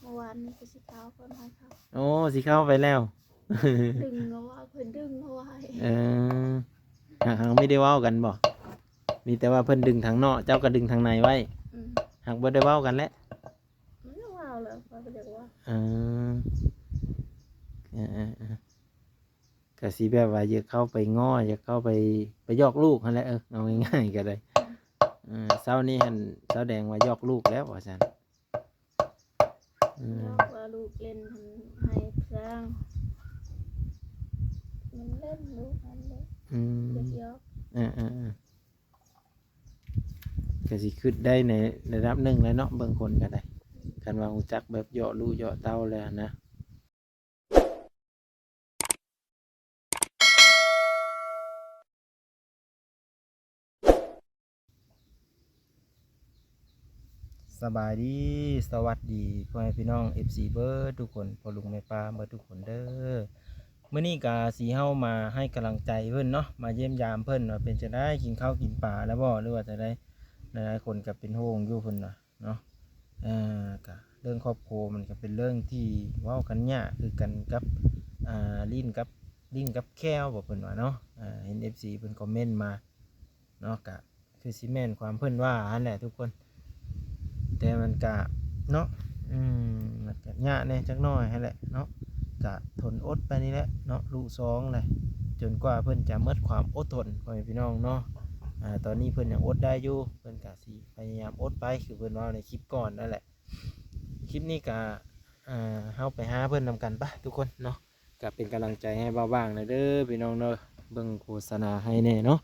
ມື້ວານນີ້ກໍຊິເຂົ້າເພິ່ນໃຫ້ເຂົ້າ. ໂອ້ ຊິເຂົ້າໄປແລ້ວ. ດຶງເອົາວ່າ ເພິ່ນດຶງເອົາໄວ້. ເອີ ຫາກ ຫາກມີໄດ້ເວົ້າກັນບໍ່? ມີແຕ່ວ່າເພິ່ນດຶງທາງນອກ ເຈົ້າກໍດຶງທາງໃນໄວ້. ອືມ ຫາກບໍ່ໄດ້ເວົ້າກັນແຫຼະ. ມັນເວົ້າແລ້ວ ຂ້ອຍບໍ່ຢາກເວົ້າ. ເອີ ເອີໆ ກະຊິແບບວ່າຢາກເຂົ້າໄປງໍ້ ຢາກເຂົ້າໄປ ໄປຢອກລູກຫັ້ນແຫຼະ. ເອີ ເອົາງ່າຍໆກໍໄດ້. ເອີ ເຊົ້ານີ້ຫັ້ນ ສາວແດງວ່າຢອກລູກແລ້ວວ່າຊັ້ນ. ອືມ ຢອກວ່າລູກຫຼິ້ນຫັ້ນໃຫ້ສ້າງ ມັນຫຼິ້ນລູກຫັ້ນເດ້. ອືມ ຢອກໆ ເອີໆ ກໍຊິຄິດໄດ້ໃນລະດັບໜຶ່ງແຫຼະເນາະ ເບິ່ງຄົນກໍໄດ້ ຄັນວ່າຮູ້ຈັກແບບເຍາະລູກເຍາະເຕົ້າແລ້ວນະ. ສະບາຍດີ ສະຫວັດດີ ພໍ່ແມ່ພີ່ນ້ອງ ເອັຟຊີ ເບິດທຸກຄົນ ພໍ່ລຸງແມ່ປ້າເບິດທຸກຄົນເດີ. ມື້ນີ້ກະຊິເຮົາມາໃຫ້ກຳລັງໃຈເພິ່ນເນາະ ມາຢ້ຽມຢາມເພິ່ນວ່າເປັນຈັ່ງໃດ ກິນເຂົ້າກິນປາແລ້ວບໍ່ ຫຼືວ່າຈັ່ງໃດ. ຫຼາຍໆຄົນກະເປັນຫ່ວງຢູ່ເພິ່ນວ່າ ເນາະ. ເອີ ກະເລື່ອງຄອບຄົວມັນກະເປັນເລື່ອງທີ່ເວົ້າກັນຍາກຄືກັນກັບ ອ່າ ລີ້ນກັບ ລີ້ນກັບແຂ້ວບໍ ເພິ່ນວ່າເນາະ. ເຫັນ ເອັຟຊີ ເພິ່ນຄອມເມັນມາເນາະ ກະຄືຊິແມ່ນຄວາມເພິ່ນວ່າຫັ້ນແຫຼະທຸກຄົນ. ແຕ່ມັນກະເນາະ ອືມ ມັນກະຍາກແດ່ຈັກໜ້ອຍຫັ້ນແຫຼະເນາະ. ກະທົນອົດໄປນີ້ແຫຼະເນາະ ລູກສອງແຫຼະ ຈົນກວ່າເພິ່ນຈະໝົດຄວາມອົດທົນ ພໍ່ແມ່ພີ່ນ້ອງເນາະ. ອາ ຕອນນີ້ເພິ່ນຍັງອົດໄດ້ຢູ່ ເພິ່ນກະຊິ ພະຍາຍາມອົດໄປ ຄືເພິ່ນເວົ້າໃນຄລິບກ່ອນນັ້ນແຫຼະ. ຄລິບນີ້ກະ ເຮົາໄປຫາເພິ່ນນຳກັນປະທຸກຄົນເນາະ. ກະເປັນກຳລັງໃຈໃຫ້ບ່າວບ້າງແດ່ເດີພີ່ນ້ອງເດີ ເບິ່ງໂຄສະນາໃຫ້ແດ່ເນາະ.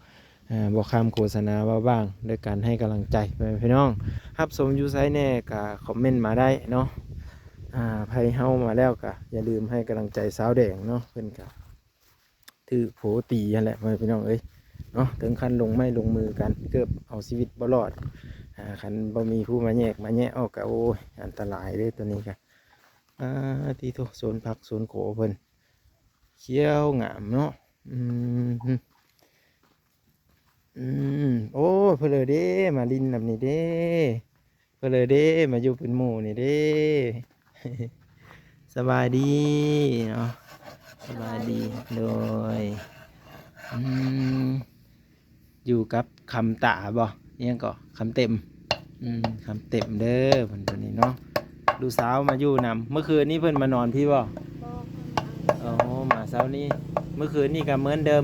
ບໍ່ຂ້າມໂຄສະນາບ່າວບ້າງ ໂດຍການໃຫ້ກຳລັງໃຈພີ່ນ້ອງ. ຮັບຊົມຢູ່ໃສແດ່ກະຄອມເມັນມາໄດ້ເນາະ. ໃຜເຮົາມາແລ້ວກະຢ່າລືມໃຫ້ກຳລັງໃຈສາວແດງເນາະ ເພິ່ນກະ ຖືກໂພຕີຫັ້ນແຫຼະ ພໍ່ແມ່ພີ່ນ້ອງເອີຍເນາະ. ເຖິງຂັ້ນລົງໄມ້ລົງມືກັນ ເກືອບເອົາຊີວິດບໍ່ລອດ. ຄັນບໍ່ມີຜູ້ມາແຍກມາແຍະອອກກະ ໂອ້ຍ ອັນຕະລາຍເດ້ໂຕນີ້ກະ. ອາ ຕິໂທ ສວນຜັກສວນໂຂເພິ່ນ ຂຽວງາມເນາະ. ອືມ ອືມ ໂອ້ ເພິ່ນເລີເດ້ ມາຫຼິ້ນນຳນີ້ເດ້. ເພິ່ນເລີເດ້ ມາຢູ່ເປັນໝູ່ນີ້ເດ້. ສະບາຍດີເນາະ ສະບາຍດີ ສະບາຍດີ ໂດຍ. ອືມ ຢູ່ກັບຄຳຕາບໍ ອີ່ຫຍັງເກາະ ຄຳເຕັມ. ອືມ ຄຳເຕັມເດີເພິ່ນ ເພິ່ນນີ້ເນາະ. ລູກສາວມາຢູ່ນຳ ເມື່ອຄືນນີ້ເພິ່ນມານອນພີ້ບໍ? ບໍ່ ເພິ່ນມາ ໂອ້ ມາເຊົ້ານີ້. ເມື່ອຄືນນີ້ກໍເໝືອນເດີມ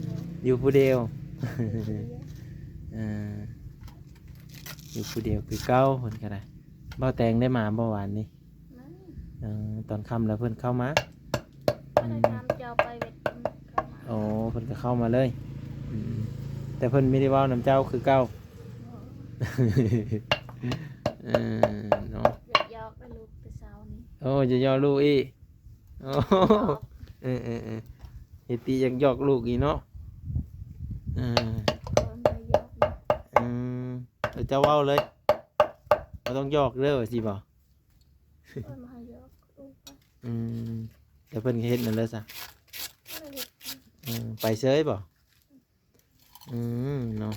ໂດຍ ຢູ່ຜູ້ດຽວ ຢູ່ຜູ້ດຽວ ເອີ ຢູ່ຜູ້ດຽວຄືເກົ່າ ເພິ່ນກໍໄດ້. ບ່າວແຕງໄດ້ມາບໍ່ວານນີ້? ມາ ເອີ ຕອນຄ່ຳແລ້ວເພິ່ນເຂົ້າມາ. ເພິ່ນໄດ້ຖາມເຈົ້າໄປເວດ ເພິ່ນເຂົ້າມາ. ໂອ້ ເພິ່ນກໍເຂົ້າມາເລີຍ. ອືມ ແຕ່ເພິ່ນມີໄດ້ເວົ້ານຳເຈົ້າຄືເກົ່າ. ບໍ່ ເອີ ເນາະ ຢາກຢອກໄປລູກແຕ່ເຊົ້ານີ້. ໂອ້ ຢາກຢອກລູກອີກ. ໂອ້ ເອີໆໆ ເຮັດຕິຢາກຢອກລູກອີກເນາະ. ເອີ ເອີ ເຈົ້າເວົ້າເລີຍ ບໍ່ຕ້ອງຢອກເດີ ວ່າຊີ້ບໍ? ເອີ ບໍ່ໃຫ້ຢອກລູກ. ອືມ ແຕ່ເພິ່ນເຮັດນັ້ນເລີຍຊະ. ເອີ ໄປເຊີຍບໍ? ອືມ ເນາະ.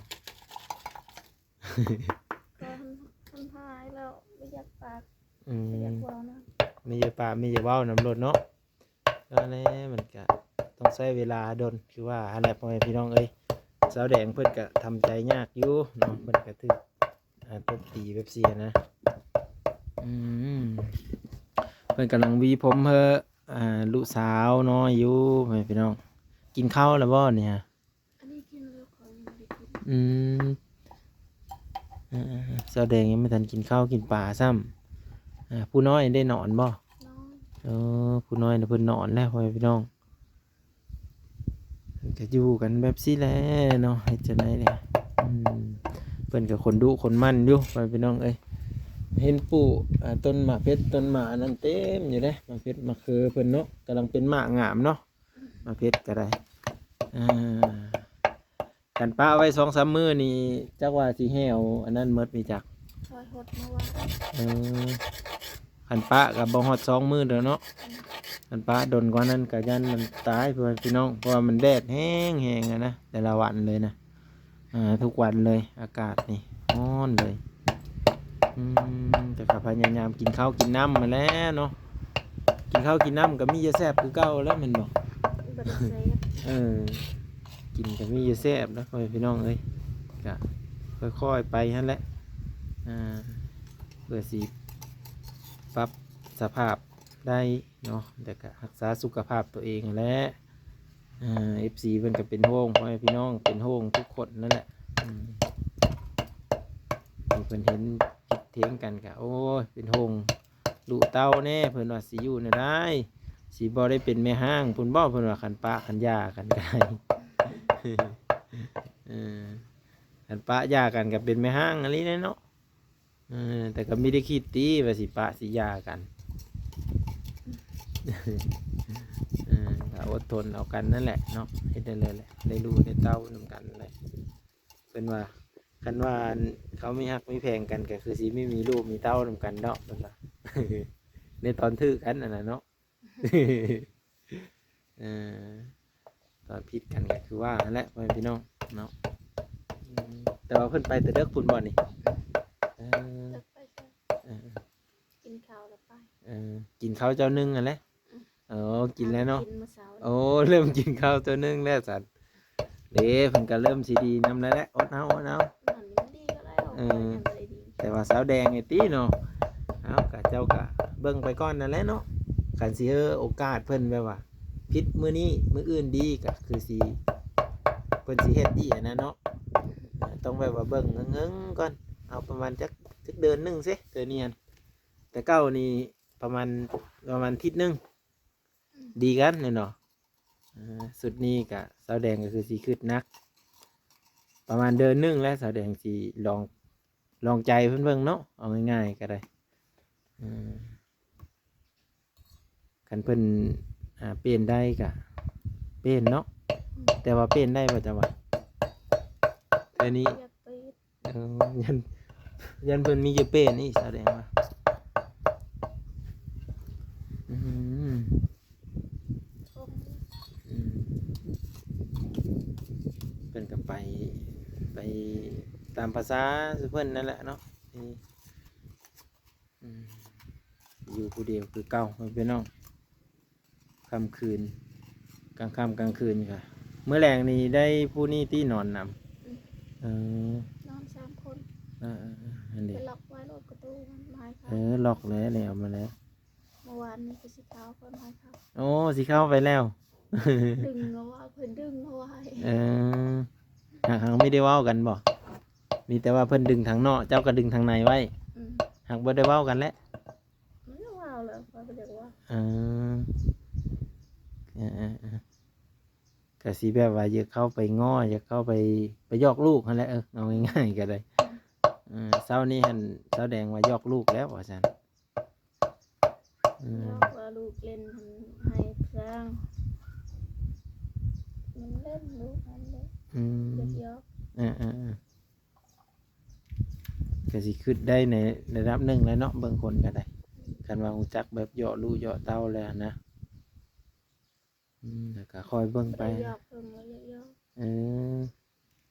ກໍ ມັນ ມັນຫາຍແລ້ວ ບໍ່ຢາກປາກ ອືມ ບໍ່ຢາກເວົ້ານຳ ມີແຕ່ປາກ ມີແຕ່ເວົ້ານຳໂລດເນາະ. ກໍແລ້ວ ມັນກະຕ້ອງໃຊ້ເວລາດົນ ຄືວ່າຫັ້ນແຫຼະ ພໍ່ແມ່ພີ່ນ້ອງເອີຍ. ສາວແດງເພິ່ນກະທຳໃຈຍາກຢູ່ເນາະ ເພິ່ນກະຖືກ ອ່າ ຕົບຕີແບບຊີ້ນະ. ອືມ ເພິ່ນກຳລັງຫວີຜົມໃຫ້ ອ່າ ລູກສາວນ້ອຍຢູ່ ພໍ່ແມ່ພີ່ນ້ອງ. ກິນເຂົ້າແລ້ວບໍ່ນີ້? ອັນນີ້ກິນແລ້ວ ຂ້ອຍຍັງບໍ່ໄດ້ກິນ. ອືມ ເອີໆ ສາວແດງຍັງບໍ່ທັນກິນເຂົ້າກິນປາຊ້ຳ. ອ່າ ຜູ້ນ້ອຍໄດ້ນອນບໍ່? ນອນ. ເອີ ຜູ້ນ້ອຍນະເພິ່ນນອນແລ້ວ ພໍ່ແມ່ພີ່ນ້ອງ. ເພິ່ນກະຢູ່ກັນແບບຊີ້ແຫຼະເນາະ ເຮັດຈັ່ງໃດແຫຼະ. ອືມ ເພິ່ນກະຄົນດຸຄົນໝັ່ນຢູ່ ພໍ່ແມ່ພີ່ນ້ອງເອີຍ. ເຫັນປູກ ອ່າ ຕົ້ນໝາກເພັດ ຕົ້ນໝາກອັນນັ້ນເຕັມຢູ່ເດ້ ໝາກເພັດໝາກເຂີເພິ່ນເນາະ ກຳລັງເປັນໝາກງາມເນາະ. ມາເພັດກໍໄດ້. ອ່າ ຄັນປະໄວ້ສອງສາມມື້ນີ້ ຈັກວ່າຊິແຫ້ວອັນນັ້ນໝົດມີຈັກ ຂ້ອຍຫົດມາວ່າ. ເອີ ຄັນປະກໍບໍ່ຮອດສອງມື້ດອກເນາະ. ອືມ ຄັນປະດົນກວ່ານັ້ນກໍຢ້ານມັນຕາຍ ເພື່ອນພີ່ນ້ອງ ເພາະວ່າມັນແດດແຮງໆ ຫັ້ນນະ ແຕ່ລະວັນເລີຍນະ. ອ່າ ທຸກວັນເລີຍ ອາກາດນີ້ຮ້ອນເລີຍ. ອືມ ແຕ່ກໍພະຍາຍາມກິນເຂົ້າກິນນ້ຳຫັ້ນແຫຼະເນາະ ກິນເຂົ້າກິນນ້ຳກໍມີຢູ່ແຊບຄືເກົ່າແຫຼະແມ່ນບໍ່? ບໍ່ໄດ້ແຊບ ເອີ ກິນກໍມີຢູ່ແຊບນະ ພໍ່ແມ່ພີ່ນ້ອງເອີຍ ກໍຄ່ອຍໆໄປຫັ້ນແຫຼະ ອ່າ ເພື່ອຊິປັບສະພາບໄດ້ເນາະ ແຕ່ກໍຮັກສາສຸຂະພາບຕົວເອງຫັ້ນແຫຼະ. ອ່າ ເອັຟຊີ ເພິ່ນກໍເປັນຫ່ວງ ພໍ່ແມ່ພີ່ນ້ອງເປັນຫ່ວງທຸກຄົນນັ້ນແຫຼະ ອືມ ທີ່ເພິ່ນເຫັນຜິດຖຽງກັນກໍ ໂອ້ຍ ເປັນຫ່ວງລູກເຕົ້າແດ່ ເພິ່ນວ່າຊິຢູ່ແນວໃດ ຊິບໍ່ໄດ້ເປັນແມ່ຮ້າງພຸ້ນບໍ່ ເພິ່ນວ່າ ຄັນປະຄັນຢ່າກັນກໍໄດ້ ເອີ ຄັນປະຢ່າກັນກໍເປັນແມ່ຮ້າງອີ່ຫຼີແຫຼະເນາະ. ເອີ ແຕ່ກໍມີແຕ່ຄິດຕິວ່າຊິປະຊິຢ່າກັນ ເອີ ກໍອົດທົນເອົາກັນນັ້ນແຫຼະເນາະ ເຮັດໄດ້ເລີຍແຫຼະ ໄດ້ລູກໄດ້ເຕົ້ານຳກັນແຫຼະ ເພິ່ນວ່າ ຄັນວ່າ ອັນ ເຂົາມີຮັກມີແພງກັນ ກໍຄືຊິມີ ມີລູກມີເຕົ້ານຳກັນເນາະ ເພິ່ນວ່າ ໃນຕອນຖືກກັນຫັ້ນນະເນາະ. ເອີ ຕອນຜິດກັນກໍຄືວ່າຫັ້ນແຫຼະ ພໍ່ແມ່ພີ່ນ້ອງເນາະ ອືມ ແຕ່ວ່າເພິ່ນໄປແຕ່ເດິກພຸ້ນບໍ່ນີ້? ເອີ ເອີ ກິນເຂົ້າແລ້ວໄປ ເອີ ກິນເຂົ້າເຈົ້າໜຶ່ງຫັ້ນແຫຼະ ອືມ ເອີ ກິນແລ້ວເນາະ ກິນມື້ເຊົ້າ ໂອ້ ເລີ່ມກິນເຂົ້າເຈົ້າໜຶ່ງແລ້ວຊັ້ນ ເດ້ ເພິ່ນກໍເລີ່ມຊິດີນຳແລ້ວແຫຼະ ອົດເອົາ ອົດເອົາ ມັນດີກໍໄດ້ອອກ ເອີ ໄປຍັງບໍ່ໄດ້ດີ ແຕ່ວ່າສາວແດງນີ້ຕິເນາະ ເອົາ ກະເຈົ້າກະເບິ່ງໄປກ່ອນນັ້ນແຫຼະເນາະ ຄັນຊິໃຫ້ໂອກາດເພິ່ນແບບວ່າຜິດມື້ນີ້ ມື້ອື່ນດີ ກະຄືຊິ ເພິ່ນຊິເຮັດອີກຫັ້ນນະເນາະ ຕ້ອງແບບວ່າເບິ່ງເຫິງໆກ່ອນ ເອົາປະມານຈັກ ຈັກເດືອນໜຶ່ງເຊ ເທື່ອນີ້ຫັ້ນ ແຕ່ເກົ່ານີ້ປະມານ ປະມານທິດໜຶ່ງ ອືມ ດີກັນແນ່ເນາະ ເອີ ຊຸດນີ້ກະສາວແດງກໍຄືຊິຄຶດໜັກ ປະມານເດືອນໜຶ່ງແຫຼະ ສາວແດງຊິລອງ ລອງໃຈເພິ່ນເບິ່ງເນາະ ເອົາງ່າຍໆກໍໄດ້ ເອີ ຄັນເພິ່ນ ອ່າ ປ່ຽນໄດ້ກະປ່ຽນເນາະ ອືມ ແຕ່ວ່າປ່ຽນໄດ້ບໍ່ ເຈົ້າວ່າ ແຕ່ນີ້ ຢາກປ່ຽນ ເອີ ຢ້ານ ຢ້ານເພິ່ນມີຢູ່ເປນອີກ ສາວແດງວ່າ ອືມ ອືມ ເພິ່ນກໍໄປ ໄປຕາມພາສາເພິ່ນນັ້ນແຫຼະເນາະ ອືມ ອືມ ຢູ່ຜູ້ດຽວຄືເກົ່າ ພໍ່ແມ່ພີ່ນ້ອງ ຄ່ຳຄືນ ກາງຄ່ຳກາງຄືນກະ ມື້ແລງນີ້ໄດ້ຜູ້ນີ້ຕິນອນນຳ ອືມ ເອີ ນອນສາມຄົນ ເອີໆໆ ຫັ້ນເດ ໄປລັອກໄວ້ໂລດປະຕູມັນ ບໍ່ໃຫ້ເຂົ້າ ເອີ ລັອກແລ້ວ ແລ້ວມາແລ້ວ ເມື່ອວານນີ້ຄືຊິເຂົ້າ ເພິ່ນບໍ່ໃຫ້ເຂົ້າ ໂອ້ ຊິເຂົ້າໄປແລ້ວ ດຶງເອົາວ່າ ເພິ່ນດຶງເອົາໄວ້ ເອີ ຫາກ ຫາກບໍ່ໄດ້ເວົ້າກັນບໍ່ ມີແຕ່ວ່າເພິ່ນດຶງທາງນອກ ເຈົ້າກໍດຶງທາງໃນໄວ້ ອືມ ຫາກບໍ່ໄດ້ເວົ້າກັນແຫຼະ ມັນກໍເວົ້າແລ້ວ ຂ້ອຍບໍ່ຢາກເວົ້າ ເອີ ເອີໆໆ ກໍຊິແບບວ່າຢາກເຂົ້າໄປງໍ້ ຢາກເຂົ້າໄປ ໄປຢອກລູກຫັ້ນແຫຼະ ເອີ ເອົາງ່າຍໆກໍໄດ້ ເອີ ເຊົ້ານີ້ຫັ້ນ ສາວແດງວ່າຢອກລູກແລ້ວວ່າຊັ້ນ ອືມ ຢອກວ່າລູກຫຼິ້ນຫັ້ນໃຫ້ສ້າງ ມັນຫຼິ້ນລູກຫັ້ນເດ້ ອືມ ຢອກໆ ເອີໆໆ ກໍຊິຄິດໄດ້ໃນລະດັບໜຶ່ງແຫຼະເນາະ ເບິ່ງຄົນກໍໄດ້ ຄັນວ່າຮູ້ຈັກແບບເຍາະລູກເຍາະເຕົ້າແລ້ວນະ ອືມ ແລ້ວກໍຄ່ອຍເບິ່ງໄປ ບໍ່ໄດ້ຢອກເພິ່ນວ່າຢອກໆ ເອີ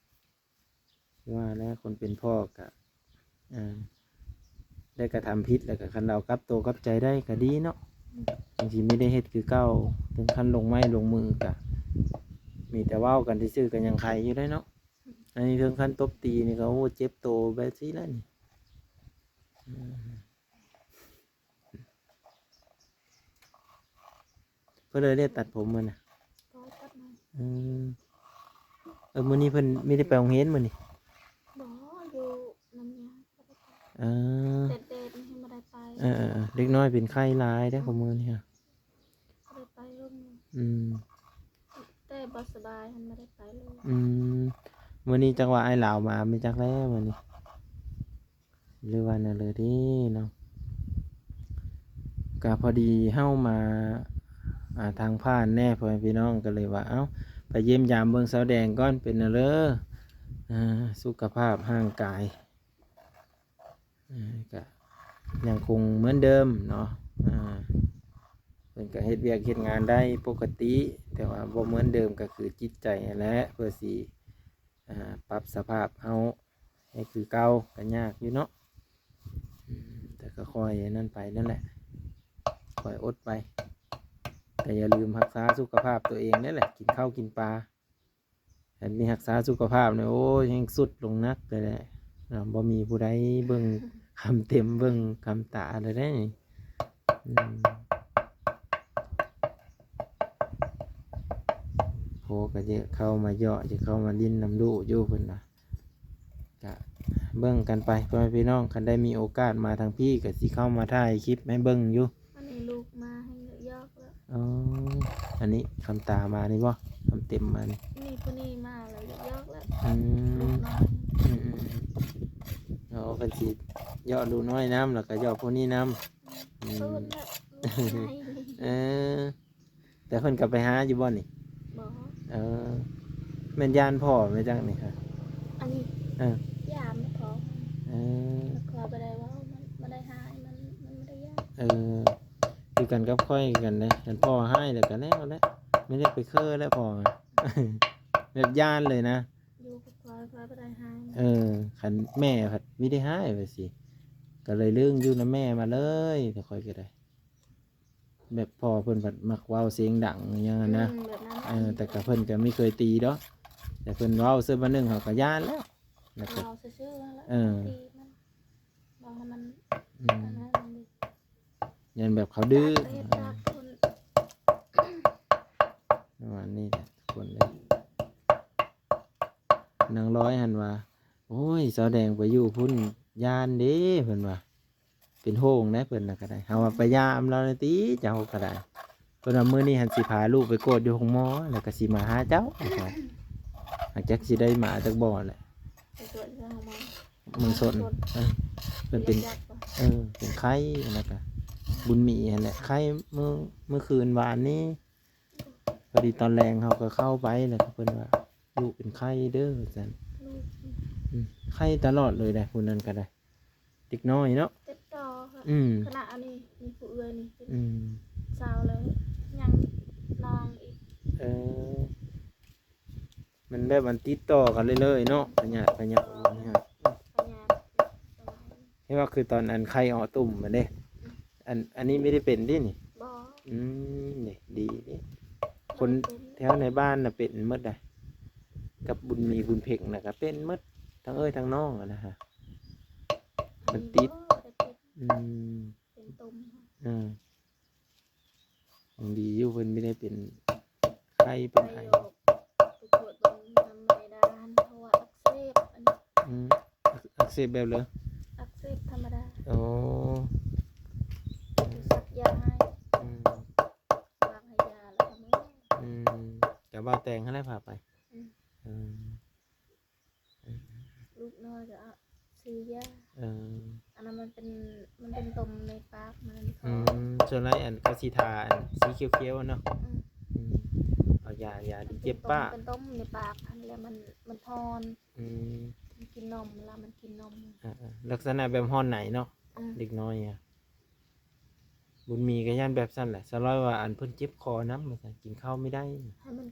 ຄືວ່າແຫຼະ ຄົນເປັນພໍ່ກໍ ເອີ ໄດ້ກະທຳຜິດ ແລ້ວກໍຄັນເຮົາກັບໂຕກັບໃຈໄດ້ກໍດີເນາະ ອືມ ຈັ່ງຊິມີໄດ້ເຮັດຄືເກົ່າ ເຖິງຂັ້ນລົງໄມ້ລົງມືກໍມີແຕ່ເວົ້າກັນຊື່ໆ ກໍຍັງໄຄຢູ່ໄດ໋ເນາະ ອັນນີ້ເຖິງຂັ້ນຕົບຕີນີ້ກໍ ໂອ້ ເຈັບໂຕແບບຊີ້ແລ້ວນີ້ ເພິ່ນເລີຍໄດ້ຕັດຜົມມື້ນະ ບໍ່ຕັດມາ ເອີ ເອີ ມື້ນີ້ເພິ່ນມີໄດ້ໄປໂຮງຮຽນມື້ນີ້ ບໍ່ ຢູ່ນຳຍາ ບໍ່ໄດ້ໄປ ເອີ ແດດໆ ນີ້ບໍ່ໄດ້ໄປ ເອີໆໆ ເດັກນ້ອຍເປັນໄຂ້ຫຼາຍເດ້ ອືມ ຂອງມື້ນີ້ ບໍ່ໄດ້ໄປໂຮງຮຽນ ອືມ ແຕ່ບໍ່ສະບາຍຫັ້ນບໍ່ໄດ້ໄປເລີຍ ອືມ ມື້ນີ້ຈັກວ່າອ້າຍລາວມາ ແມ່ນຈັກແລ້ວມື້ນີ້ ຫຼືວ່າແນວເລີເດ້ເນາະ ກະພໍດີເຮົາມາ ອ່າ ທາງຜ່ານແດ່ ພໍ່ແມ່ພີ່ນ້ອງ ກໍເລີຍວ່າ ເອົ້າ ໄປຢ້ຽມຢາມເບິ່ງສາວແດງກ່ອນ ເປັນແນວເລີ ອ່າ ສຸຂະພາບຮ່າງກາຍ ອ່າ ກະຍັງຄົງເໝືອນເດີມເນາະ ອ່າ ເພິ່ນກະເຮັດວຽກເຮັດງານໄດ້ປົກກະຕິ ແຕ່ວ່າບໍ່ເໝືອນເດີມ ກະຄືຈິດໃຈຫັ້ນແຫຼະ ເພື່ອຊິ ອ່າ ປັບສະພາບເຮົາໃຫ້ຄືເກົ່າ ກະຍາກຢູ່ເນາະ ກໍຄ່ອຍອັນນັ້ນໄປນັ້ນແຫຼະ ຄ່ອຍອົດໄປ ແຕ່ຢ່າລືມຮັກສາສຸຂະພາບຕົວເອງເດ້ແຫຼະ ກິນເຂົ້າກິນປາ ຄັນມີຮັກສາສຸຂະພາບນີ້ ໂອ້ຍ ແຮ່ງຊຸດລົງໜັກເລີຍແຫຼະ ເນາະ ບໍ່ມີຜູ້ໃດເບິ່ງຄຳເຕັມ ເບິ່ງຄຳຕາແລ້ວເດ້ນີ້ ອືມ ໂພກໍຈະເຂົ້າມາເຍາະ ຈະເຂົ້າມາຫຼິ້ນນຳລູກຢູ່ ເພິ່ນວ່າ ກະເບິ່ງກັນໄປ ພໍ່ແມ່ພີ່ນ້ອງ ຄັນໄດ້ມີໂອກາດມາທາງພີ້ ກໍຊິເຂົ້າມາຖ່າຍຄລິບໃຫ້ເບິ່ງຢູ່ ອັນນີ້ລູກມາໃຫ້ຢອກແລ້ວ ອໍ ອັນນີ້ຄຳຕາມານີ້ບໍ່ ຄຳເຕັມມານີ້ ນີ້ຜູ້ນີ້ມາແລ້ວຢອກແລ້ວ ອືມ ລູກນ້ອຍ ອືມໆໆ ອໍ ເພິ່ນຊິຢອກລູກນ້ອຍນຳ ແລ້ວກໍຢອກຜູ້ນີ້ນຳ ອືມ ເອີ ແຕ່ເພິ່ນກໍໄປຫາຢູ່ບໍ່ນີ້? ບໍ່ ເອີ ແມ່ນຢ້ານພໍ່ແມ່ນຈັ່ງນີ້ຮະ? ອັນນີ້ ເອີ ຢ້ານພໍ່ ເອີ ຂ້ອຍບໍ່ໄດ້ເວົ້າ ມັນ ມັນໄດ້ຮ້າຍ ມັນ ມັນບໍ່ໄດ້ຢ້ານ ເອີ ຄືກັນກັບຂ້ອຍຄືກັນເດ້ ຄັນພໍ່ຮ້າຍແລ້ວກໍແລ້ວແຫຼະ ບໍ່ໄດ້ໄປເຄີແລ້ວພໍ່ ແບບຢ້ານເລີຍນະ ຢູ່ກັບຂ້ອຍ ຂ້ອຍບໍ່ໄດ້ຮ້າຍ ເອີ ຄັນແມ່ພັດມີແຕ່ຮ້າຍວ່າຊີ້ ກໍເລີຍລຶ້ງຢູ່ນຳແມ່ມາເລີຍ ແຕ່ຂ້ອຍກໍໄດ້ ແບບພໍ່ເພິ່ນພັດມັກເວົ້າສຽງດັງຫຍັງຫັ້ນນະ ອືມ ແບບນັ້ນ ເອີ ແຕ່ກໍເພິ່ນກໍບໍ່ເຄີຍຕີດອກ ແຕ່ເພິ່ນເວົ້າຊື່ບາດໜຶ່ງເຮົາກໍຢ້ານແລ້ວ ແລ້ວກໍ ເວົ້າຊື່ໆນັ້ນແຫຼະ ເອີ ຕີມັນ ເວົ້າໃຫ້ມັນ ອືມ ອັນນັ້ນມັນດີ ຢ້ານແບບເຂົາດື້ ປະມານນີ້ແຫຼະທຸກຄົນເອີຍ ນາງລອຍຫັ້ນວ່າ ໂອ້ຍ ສາວແດງໄປຢູ່ພຸ້ນຢ້ານເດ້ ເພິ່ນວ່າ ເປັນຫ່ວງເດ້ເພິ່ນນະກໍໄດ້ ເຮົາວ່າໄປຢາມລາວແດ່ຕິ ເຈົ້າກໍໄດ້ ເພິ່ນວ່າມື້ນີ້ຫັ້ນຊິພາລູກໄປກວດຢູ່ໂຮງໝໍ ແລ້ວກໍຊິມາຫາເຈົ້າ ວ່າຊັ້ນ ຫາກຈັກຊິໄດ້ມາຈັກບໍ່ແຫຼະ ໄປກວດຢູ່ໂຮງໝໍ ເມືອງຊົນ ເອີ ເພິ່ນເປັນ ເປັນຫຍັກບໍ່ ເອີ ເປັນໄຂ້ ແລ້ວກໍບຸນມີຫັ້ນແຫຼະ ໄຂ້ມື້ ມື້ຄືນວານນີ້ ພໍດີຕອນແລງເຮົາກໍເຂົ້າໄປ ແລ້ວກໍເພິ່ນວ່າ ລູກເປັນໄຂ້ເດີ ວ່າຊັ້ນ ອືມ ໄຂ້ຕະຫຼອດເລີຍເດ້ ຜູ້ນັ້ນກໍໄດ້ ເດັກນ້ອຍເນາະ ຕິດຕໍ່ ອືມ ຂະໜາດອັນນີ້ ມີຜູ້ເອື້ອຍນີ້ ອືມ ຊາວແລ້ວ ຍັງນ້ອງອີກ ເອີ ມັນແບບມັນຕິດຕໍ່ກັນເລື້ອຍໆເນາະ ພະຍາດ ພະຍາດ ພະຍາດ ພະຍາດ ເຫັນວ່າຄືຕອນອັນໄຂ່ເອາະຕຸ່ມຫັ້ນເດ້ ອືມ ອັນ ອັນນີ້ບໍ່ໄດ້ເປັນຕິນີ້? ບໍ່ ອືມ ນີ້ດີເດ້ ຄົນແຖວໃນບ້ານນະເປັນໝົດໃດ໋ ກັບບຸນມີບຸນເພັງນະກະເປັນໝົດ ທັງເອື້ອຍທັງນ້ອງຫັ້ນນະ ມັນຕິດ ອືມ ເປັນຕຸ່ມ ເອີ ຍັງດີຢູ່ ເພິ່ນບໍ່ໄດ້ເປັນໄຂ້ເປັນໄອ ໄປກວດເບິ່ງນຳແມ່ດາ ເພາະວ່າອັກເສບ ອັນນີ້ ອືມ ອັກ ອັກເສບແບບໃດ? ອັກເສບທຳມະດາ ອໍ ສັກຢາໃຫ້ ອືມ ວາງໃຫ້ຢາແລ້ວກໍເມືອ ອືມ ກະບ່າວແຕງຫັ້ນແຫຼະພາໄປ ອືມ ອືມ ລູກນ້ອຍກໍເອົາຊື້ຢາ ເອີ ອັນນັ້ນມັນເປັນ ມັນເປັນຕຸ່ມໃນປາກມັນ ອືມ ສ່ວນຫຼາຍອັນເຂົາຊິທາອັນສີຂຽວໆເນາະ ອືມ ອືມ ເອົາຢາ ຢາທີ່ເຈັບປາກ ມັນເປັນຕຸ່ມ ເປັນຕຸ່ມໃນປາກຫັ້ນແຫຼະ ມັນ ມັນຮ້ອນ ອືມ ມັນກິນນົມ ເວລາມັນກິນນົມ ເອີໆ ລັກສະນະແບບຮ້ອນໃນເນາະ ອືມ ເດັກນ້ອຍອະ ບຸນມີກໍຢ້ານແບບຊັ້ນແຫຼະ ສາວລອຍວ່າອັນເພິ່ນເຈັບຄໍນຳວ່າຊັ້ນ ກິນເຂົ້າບໍ່ໄດ້ ໃຫ້ມັນ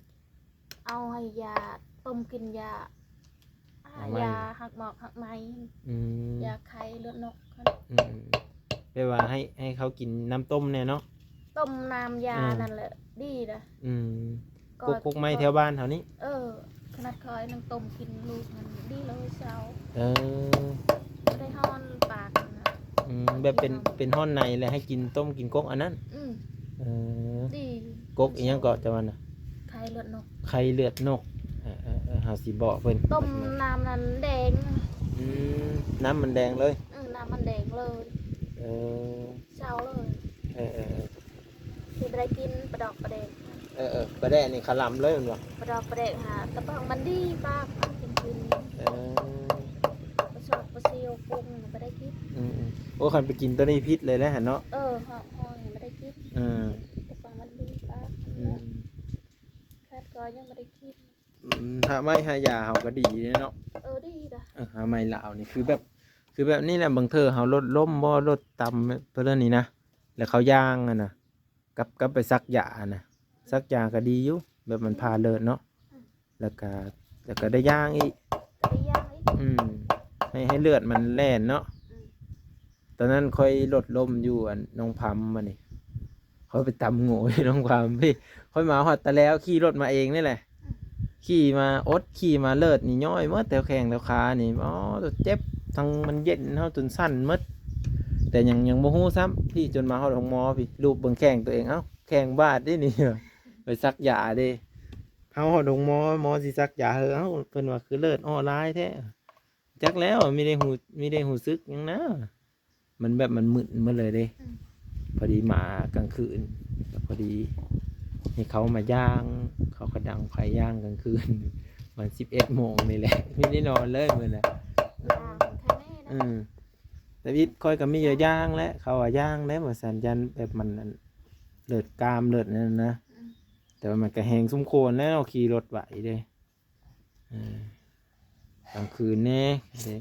ເອົາໃຫ້ຢາ ຕົ້ມກິນຢາ ຢາຮັກໝອກຮັກໄມ ອືມ ຢາໄຂ້ເລືອດນົກ ອືມ ແປວ່າໃຫ້ ໃຫ້ເຂົາກິນນ້ຳຕົ້ມແດ່ເນາະ ຕົ້ມນ້ຳຢາ ເອີ ນັ້ນແຫຼະ ດີນະ ອືມ ກົກ ກົກໄມ້ແຖວບ້ານເຮົານີ້ ເອີ ຂະໜາດຂ້ອຍຍັງຕົ້ມກິນລູກມັນດີເລີຍເຊົາ ເອີ ບໍ່ໄດ້ຮ້ອນປາກນະ ອືມ ແບບເປັນ ເປັນຮ້ອນໃນແລ້ວໃຫ້ກິນ ຕົ້ມກິນກົກອັນນັ້ນ ອືມ ເອີ ດີ ກົກອີ່ຫຍັງເກາະເຈົ້າວ່ານະ ໄຂ້ເລືອດນົກ ໄຂ້ເລືອດນົກ ເອີໆໆ ເຮົາຊິບອກເພິ່ນ ຕົ້ມນ້ຳນັ້ນແດງ ອືມ ນ້ຳມັນແດງເລີຍ ອືມ ນ້ຳມັນແດງເລີຍ ເອີ ເຊົາເລີຍ ເອີໆໆ ຊິບໍ່ໄດ້ກິນປາດອກປາແດກ ເອີໆ ປາແດກນີ້ຄະລຳເລີຍແມ່ນບໍ່? ປາດອກປາແດກຫາ ຕະປອງມັນດີປາກ ມັນກິນກິນ ເອີ ປາຊອກປາຊິວ ກຸ້ງບໍ່ໄດ້ກິນ ອືມໆ ໂອ້ ຄັນໄປກິນໂຕນີ້ຜິດເລີຍແຫຼະຫັ້ນເນາະ ເອີ ຫອຍບໍ່ໄດ້ກິນ ເອີ ຕະປອງມັນດີປາກ ອືມ ແຄດກໍຍັງບໍ່ໄດ້ກິນ ອືມ ຫາໄມ້ຫາຢາເຮົາກໍດີເດ້ເນາະ ເອີ ດີດະ ເອີ ຫາໄມ້ລາວນີ້ຄືແບບ ຄືແບບນີ້ແຫຼະ ບາງເທື່ອເຮົາລົດລົ້ມບໍ່ ລົດຕຳເພິ່ນນີ້ນະ ແລ້ວເຂົາຍ່າງຫັ້ນນະ ກັບ ກັບໄປສັກຢາຫັ້ນນະ ສັກຢາກໍດີຢູ່ ແບບມັນຜ່າເລືອດເນາະ ອືມ ແລ້ວກໍ ແລ້ວກໍໄດ້ຍ່າງອີກ ໄດ້ຍ່າງອີກ ອືມ ໃຫ້ ໃຫ້ເລືອດມັນແລ່ນເນາະ ອືມ ຕອນນັ້ນຂ້ອຍລົດລົ້ມຢູ່ອັນໜອງຜຳມານີ້ ຂ້ອຍໄປຕຳໂງ່ຢູ່ໜອງຜຳພີ້ ຂ້ອຍມາຮອດຕາແລວ ຂີ່ລົດມາເອງນີ້ແຫຼະ ອືມ ຂີ່ມາອົດ ຂີ່ມາເລີດນີ້ ຍ້ອຍໝົດແຖວແຂ້ງແຖວຂານີ້ ອໍ ເຈັບ ທັງມັນເຢັນເຮົາຈົນສັ່ນໝົດ ແຕ່ຍັງ ຍັງບໍ່ຮູ້ຊ້ຳພີ້ ຈົນມາຮອດໂຮງໝໍພີ້ ລູບເບິ່ງແຂ້ງຕົວເອງ ເອົ້າ ແຂ້ງບາດເດ້ນີ້ ໄປສັກຢາເດ້ ເຮົາຮອດໂຮງໝໍ ໝໍຊິສັກຢາໃຫ້ ເອົ້າ ເພິ່ນວ່າຄືເລີດ ອໍ ຫຼາຍແທ້ ຈັກແລ້ວ ມີໄດ້ຮູ້ ມີໄດ້ຮູ້ສຶກຫຍັງນະ ມັນແບບມັນມຶນໝົດເລີຍເດ້ ອືມ ພໍດີມາກາງຄືນ ພໍດີໃຫ້ເຂົາມາຍ່າງ ເຂົາກໍດັງໄຟຍ່າງກາງຄືນ ປະມານສິບເອັດໂມງນີ້ແຫຼະ ມີໄດ້ນອນເລີຍມື້ນັ້ນ ຍ່າງແທ້ແນ່ນະ ອືມ ແຕ່ວິດຂ້ອຍກໍມີຢູ່ຍ່າງແຫຼະ ເຂົາວ່າຍ່າງແຫຼະວ່າຊັ້ນ ຢ້ານແບບມັນອັນ ເລີດກ້າມເລີດນັ້ນນະ ອືມ ແຕ່ວ່າມັນກໍແຮງສົມຄວນແລ້ວເນາະ ຂີ່ລົດໄຫວເດ້ ເອີ ກາງຄືນແດ່ເດ້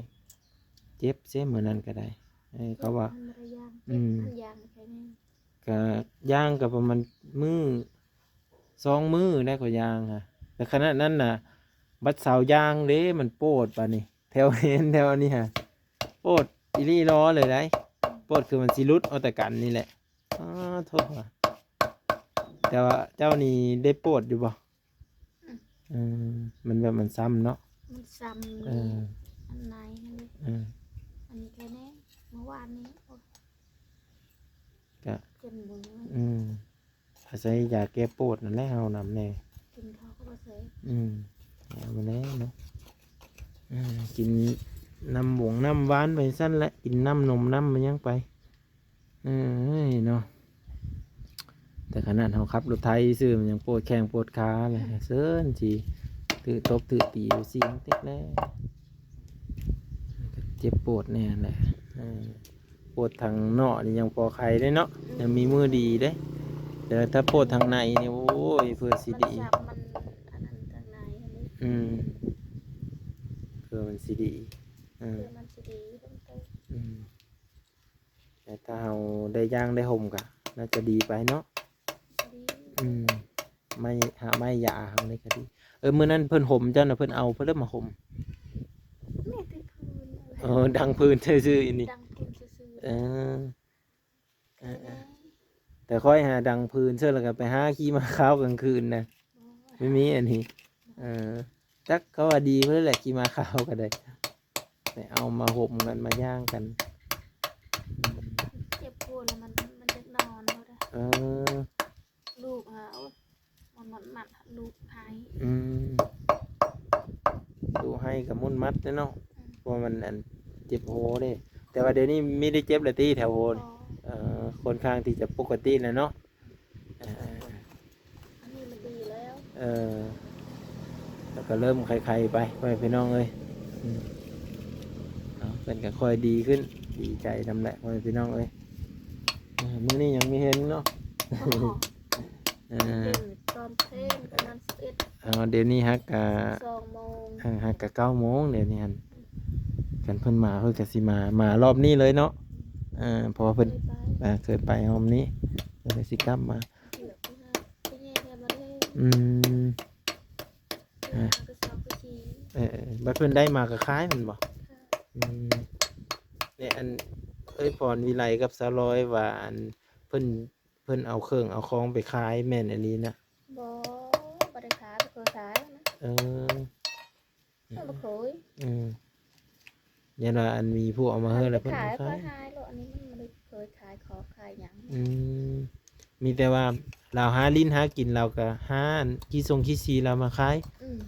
ເຈັບເຊມື້ນັ້ນກໍໄດ້ ເອີ ເຂົາວ່າ ມັນບໍ່ໄດ້ຍ່າງ ອືມ ເຈັບມັນຍ່າງແຂງ ກໍຍ່າງກໍປະມານມື້ ສອງມື້ໄດ້ຂ້ອຍຍ່າງຫະ ແຕ່ຂະນະນັ້ນນະ ບັດເຊົາຍ່າງເດ້ ມັນໂປດບາດນີ້ ແຖວເຫັນແຖວນີ້ຫະ ໂປດອີ່ຫຼີຫຼໍເລີຍໄດ໋ ໂປດຄືມັນຊິຫຼຸດເອົາແຕ່ກັນນີ້ແຫຼະ ອໍ ໂທ້ ແຕ່ວ່າເຈົ້ານີ້ໄດ້ໂປດຢູ່ບໍ່? ອືມ ເອີ ມັນແບບມັນຊ້ຳເນາະ ມັນຊ້ຳ ເອີ ອັນໃນຫັ້ນເດ້ ເອີ ອັນນີ້ແຄ່ແນ່ ເມື່ອວານນີ້ ໂອ້ຍ ກະ ເຈັບມື ອືມ ອາໄສຢາແກ້ປວດນັ້ນແຫຼະ ເຮົານຳແດ່ ກິນເຂົ້າກໍບໍ່ແຊບ ອືມ ເອົາມາແດ່ເນາະ ເອີ ກິນນ້ຳຫວງນ້ຳຫວານໄປຊັ້ນແຫຼະ ກິນນ້ຳນົມນ້ຳຫຍັງໄປ ເອີຍເນາະ ແຕ່ຂະໜາດເຮົາຂັບລົດໄຖຊື່ ມັນຍັງປວດແຂ້ງປວດຂາເລີຍ ເຊີນຊິຖືຕົບຖືຕີຢູ່ຊີ້ເຕັກແລ້ວ ເຈັບປວດແນ່ແຫຼະ ເອີ ປວດທາງນອກນີ້ຍັງພໍໄຄເດ້ເນາະ ອືມ ຍັງມີມື້ດີເດ້ ແຕ່ຖ້າປວດທາງໃນນີ້ ໂອ້ຍ ເພື່ອຊິດີ ມັນສັບ ມັນອັນນັ້ນທາງໃນຫັ້ນເດ້ ອືມ ເພື່ອມັນຊິດີ ເອີ ເພື່ອມັນຊິດີເພິ່ນໂຕ ອືມ ແຕ່ຖ້າເຮົາໄດ້ຍ່າງໄດ້ຫົ່ມກະໜ້າຈະດີໄປເນາະ ດີ ອືມ ໄມ້ ຫາໄມ້ຢາເຮົານີ້ກະດີ ເອີ ມື້ນັ້ນເພິ່ນຫົ່ມເຈົ້ານະ ເພິ່ນເອົາເພິ່ນເລີຍມາຫົ່ມ ມີແຕ່ພື້ນ ເອີ ດັງພື້ນຊື່ໆ ນີ້ ດັງພື້ນຊື່ໆ ເອີ ເອີ ເອີ ແຕ່ຂ້ອຍຫາດັງພື້ນເສີ ແລ້ວກະໄປຫາຂີ່ມ້າຂາວກາງຄືນນະ ບໍ່ມີອັນນີ້ ເອີ ຈັກເຂົາວ່າດີເພິ່ນແຫຼະ ຂີ່ມ້າຂາວກໍໄດ້ ໄປເອົາມາຫົ່ມກັນ ມາຍ່າງກັນ ເຈັບຫົວແລ້ວມັນ ມັນຢາກນອນໂລດ ເອີ ລູກຫາ ໂອ້ຍ ມັນມັດ ມັດ ລູກໄຫ້ ອືມ ລູກໄຫ້ກໍໝຸ່ນມັດເດ້ເນາະ ອືມ ເພາະວ່າມັນອັນເຈັບຫົວເດ້ ແຕ່ວ່າດຽວນີ້ມີໄດ້ເຈັບແລ້ວຕິແຖວຫົວ ບໍ່ ເອີ ຄ່ອນຂ້າງທີ່ຈະປົກກະຕິແລ້ວເນາະ ເອີ ອັນນີ້ມັນດີແລ້ວ ເອີ ແລ້ວກໍເລີ່ມໄຄໆໄປ ພໍ່ແມ່ພີ່ນ້ອງເອີຍ ອືມ ເອົາ ເພິ່ນກໍຄ່ອຍດີຂຶ້ນ ດີໃຈນຳແຫຼະ ພໍ່ແມ່ພີ່ນ້ອງເອີຍ ເອີ ມື້ນີ້ຍັງມີແຮງເນາະ ອໍ ເອີ ຕື່ນຕອນເພງປະມານສິບເອັດ ອໍ ດຽວນີ້ຫາກະ ສອງໂມງ ເອີ ຫາກະເກົ້າໂມງ ດຽວນີ້ຫັ້ນ ຄັນເພິ່ນມາເພິ່ນກະຊິມາ ມາລອບນີ້ເລີຍເນາະ ເອີ ເພາະວ່າເພິ່ນ ເຄີຍໄປ ເອີ ເຄີຍໄປຮອບນີ້ ເພິ່ນກະຊິກັບມາ ອືມ ເອີ ເອີ ບັດເພິ່ນໄດ້ມາກະຂາຍແມ່ນບໍ່? ອືມ ແລະ ອັນ ເອື້ອຍພອນວິໄລກັບສາວລອຍວ່າ ອັນ ເພິ່ນ ເພິ່ນເອົາເຄື່ອງເອົາຂອງໄປຂາຍແມ່ນອີ່ຫຼີນະ? ບໍ່ ບໍ່ໄດ້ຂາຍ ບໍ່ເຄີຍຂາຍນະ ເອີ ເອີ ບໍ່ເຄີຍ ອືມ ຢ້ານວ່າອັນມີຜູ້ເອົາມາເຮີແລ້ວເພິ່ນຂາຍ ຂາຍ ຂາຍໂລດ ອັນນີ້ມັນບໍ່ໄດ້ເຄີຍຂາຍຂອງຂາຍຫຍັງ ອືມ ມີແຕ່ວ່າລາວຫາຫຼິ້ນຫາກິນ ລາວກໍຫາອັນຂີ້ສົງຂີ້ສີລາວມາຂາຍ ອືມ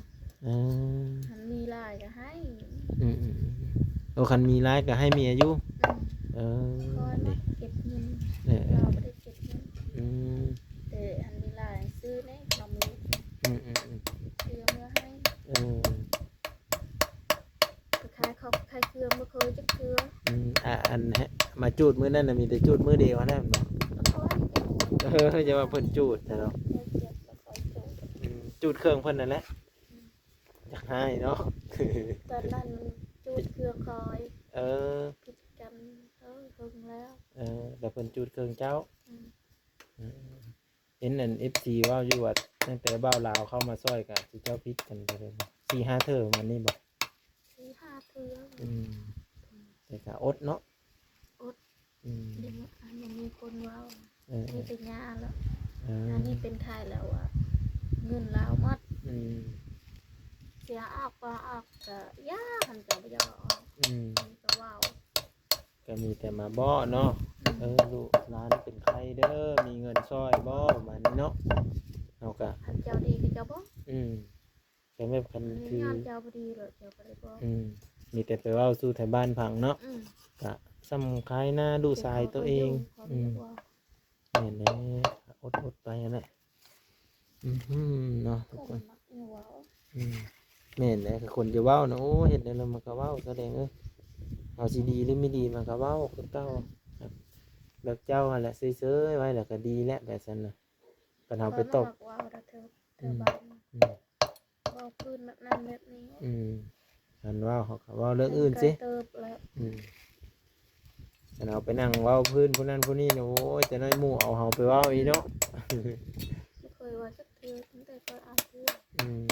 ເອີ ຄັນມີຫຼາຍກໍໃຫ້ ອືມໆ ໂອ້ ຄັນມີຫຼາຍກໍໃຫ້ເມຍຢູ່ ອືມ ເອີ ເກັບເງິນ ເອີ ລາວບໍ່ໄດ້ເກັບເງິນ ອືມ ແຕ່ຄັນມີຫຼາຍຊື້ແດ່ຂະໜົມ ອືມໆ ຊື້ເມືອໃຫ້ ເອີ ໄປຂາຍຂອງຂາຍເຄື່ອງບໍ່ເຄີຍຈັກເທື່ອ ອືມ ອາ ອັນ ມາຈູດມື້ນັ້ນນະ ມີແຕ່ຈູດມື້ດຽວຫັ້ນນະ ບໍ່ຄ່ອຍຈູດ ເອີ ຢ່າວ່າເພິ່ນຈູດແທ້ເນາະ ອືມ ຈູດເຄື່ອງເພິ່ນນັ້ນແຫຼະ ອືມ ຢາກຮ້າຍເນາະ ຕອນນັ້ນຈູດເຄື່ອງຂ້ອຍ ເອີ ຜິດກັນ ເອີ ເຖິງແລ້ວ ເອີ ແລ້ວເພິ່ນຈູດເຄື່ອງເຈົ້າ ອືມ ເອີ ເຫັນອັນເອັຟຊີເວົ້າຢູ່ວ່າ ຕັ້ງແຕ່ບ່າວລາວເຂົ້າມາຊ່ອຍກະ ເຈົ້າຜິດກັນໄປເລີຍ ສີ່ຫ້າເທື່ອປະມານນີ້ບໍ່? ສີ່ຫ້າເທື່ອ ອືມ ແຕ່ກະອົດເນາະ ອົດ ອືມ ເດ ອັນບໍ່ມີຄົນເວົ້າ ເອີ ມີແຕ່ຍ່າແລ້ວ ເອີ ອັນນີ້ເປັນໄຂ້ແລ້ວວ່າ ເງິນລາວໝົດ ອືມ ຊິເອົາອອກບໍ່ອອກ ກໍຢ້ານ ເຂົາບໍ່ຢາກເອົາອອກ ອືມ ມີແຕ່ເວົ້າ ກໍມີແຕ່ມາບອກເນາະ ອືມ ເອີ ລູກຫຼານເປັນໄຂ້ເດີ ມີເງິນຊ່ອຍບໍ່ ປະມານນີ້ເນາະ ເຮົາກໍ ຄັນເຈົ້າດີກໍເຈົ້າບອກ ອືມ ກໍແບບຄັນ ອັນນີ້ ຄື ຍ້ອນເຈົ້າບໍ່ດີແລ້ວເຈົ້າກໍເລີຍບອກ ອືມ ມີແຕ່ໄປເວົ້າສູ່ໄທບ້ານຟັງເນາະ ອືມ ກະສ່ຳຂາຍໜ້າລູກຊາຍໂຕເອງ ເຂົາກໍບໍ່ຢາກເວົ້າ ອືມ ແມ່ນແຫຼະ ອົດໆໄປຫັ້ນແຫຼະ ອືມ ເນາະ ທຸກຄົນ ເຂົາມັກເວົ້າ ອືມ ແມ່ນແຫຼະ ຄືຄົນຈະເວົ້ານະ ໂອ້ ເຮັດແນວໃດມັນກໍເວົ້າ ສະແດງເອີຍ ເຮົາຊິດີຫຼືບໍ່ດີມັນກໍເວົ້າຄືເກົ່າ ແບບເຈົ້າຫັ້ນແຫຼະ ເຊີຍໆໄວ້ແລ້ວກໍດີແຫຼະ ແບບຊັ້ນນະ ຄັນເຮົາໄປຕອບ ຂ້ອຍບໍ່ມັກເວົ້າດອກເທື່ອ ອືມ ແຖວບ້ານ ອືມ ເວົ້າພື້ນແບບນັ້ນແບບນີ້ ອືມ ຄັນເວົ້າເຮົາກໍເວົ້າເລື່ອງອື່ນຊິ ເຖິງໄກເຕີບແລ້ວ ອືມ ຄັນເຮົາໄປນັ່ງເວົ້າພື້ນຜູ້ນັ້ນຜູ້ນີ້ນະ ໂອ້ຍ ຈັກໜ້ອຍໝູ່ເອົາເຮົາໄປເວົ້າອີກເນາະ ບໍ່ເຄີຍເວົ້າຈັກເທື່ອ ຕັ້ງແຕ່ຂ້ອຍອາບນ້ຳ ອືມ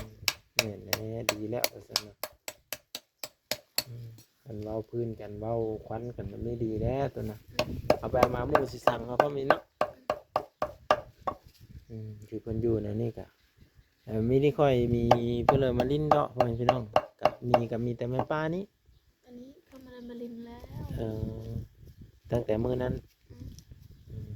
ແມ່ນແຫຼະ ດີແລ້ວວ່າຊັ້ນນະ ອືມ ຄັນເວົ້າພື້ນກັນ ເວົ້າຄວັນກັນ ມັນມີດີແລ້ວຕົວນະ ອືມ ເອົາໄປເອົາມາໝູ່ຊິຊັງເຮົາພ້ອມນີ້ເນາະ ອືມ ຄືເພິ່ນຢູ່ແນວນີ້ກະ ເອີ ມີແຕ່ຂ້ອຍມີເພິ່ນເລີຍມາຫຼິ້ນເນາະ ພໍ່ແມ່ພີ່ນ້ອງ ກະມີ ກະມີແຕ່ແມ່ປ້ານີ້ ອັນນີ້ເຂົາບໍ່ໄດ້ມາຫຼິ້ນແລ້ວ ເອີ ຕັ້ງແຕ່ມື້ນັ້ນ ອືມ ອືມ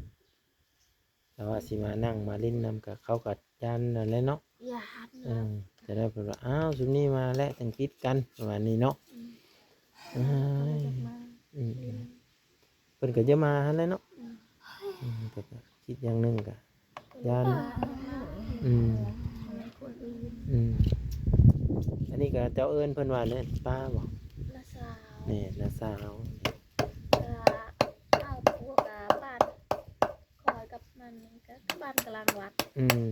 ແຕ່ວ່າຊິມານັ່ງມາຫຼິ້ນນຳ ກໍເຂົາກໍຢ້ານນັ້ນແຫຼະເນາະ ຢ້ານ ເອີ ແລ້ວ ຈະໄດ້ເພິ່ນວ່າ ອ້າວ ຊຸມນີ້ມາແລ້ວ ຈັ່ງຕິດກັນ ປະມານນີ້ເນາະ ອືມ ເອີຍ ເພິ່ນກໍຢາກມາ ອືມ ເພິ່ນກໍຈະມາຫັ້ນແຫຼະເນາະ ອືມ ອືມ ແຕ່ກໍຄິດຢ່າງໜຶ່ງກໍຢ້ານ ອືມ ອືມ ອັນນີ້ກໍເຈົ້າເອີ້ນເພິ່ນວ່າແນວ ປ້າບໍ່? ນ້າສາວ ແມ່ນ ນ້າສາວ ກໍເອົາຜົວກັບບ້ານ ຂ້ອຍກັບມັນນີ້ກໍບ້ານກະລາງວັດ ອືມ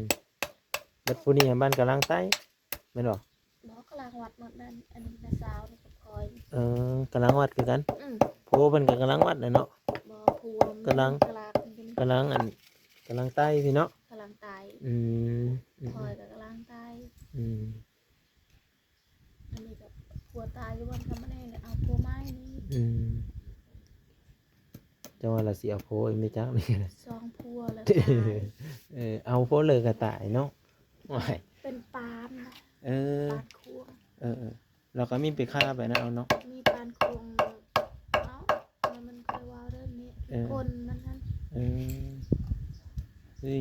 ບັດຜູ້ນີ້ບ້ານກະລາງໃຕ້ ແມ່ນບໍ່? ບໍ່ ກະລາງວັດໝົດນັ້ນ ອັນນີ້ນ້າສາວນີ້ກັບຂ້ອຍ ເອີ ກະລາງວັດຄືກັນ ອືມ ຜົວເພິ່ນກໍກະລາງວັດແຫຼະເນາະ ບໍ່ ຜົວກະລາງ ກະລາງ ກະລາງອັນ ກະລາງໃຕ້ພີ້ເນາະ ກະລາງໃຕ້ ອືມ ອືມ ຂ້ອຍກໍກະລາງໃຕ້ ອືມ ອັນນີ້ກໍຜົວຕາຍຢູ່ບ້ານຄຳມະແນງ ເອົາຜົວໃໝ່ນີ້ ອືມ ຈັ່ງວ່າລາວຊິເອົາຜົວອີກແມ່ນຈັກນີ້ ສອງຜົວແລ້ວຕາຍ ເອີ ເອົາຜົວເລີຍກໍຕາຍເນາະ ໂອ້ຍ ເປັນປານນະ ເອີ ປານຄວງ ເອີ ເອີ ລາວກໍມີໄປຄ້າໄປນະ ເອົາເນາະ ມີປານຄວງເນາະ ມັນ ມັນຄ່ອຍເວົ້າເລື່ອງນີ້ ເອີ ຄົນມັນຫັ້ນ ເອີ ເອີຍ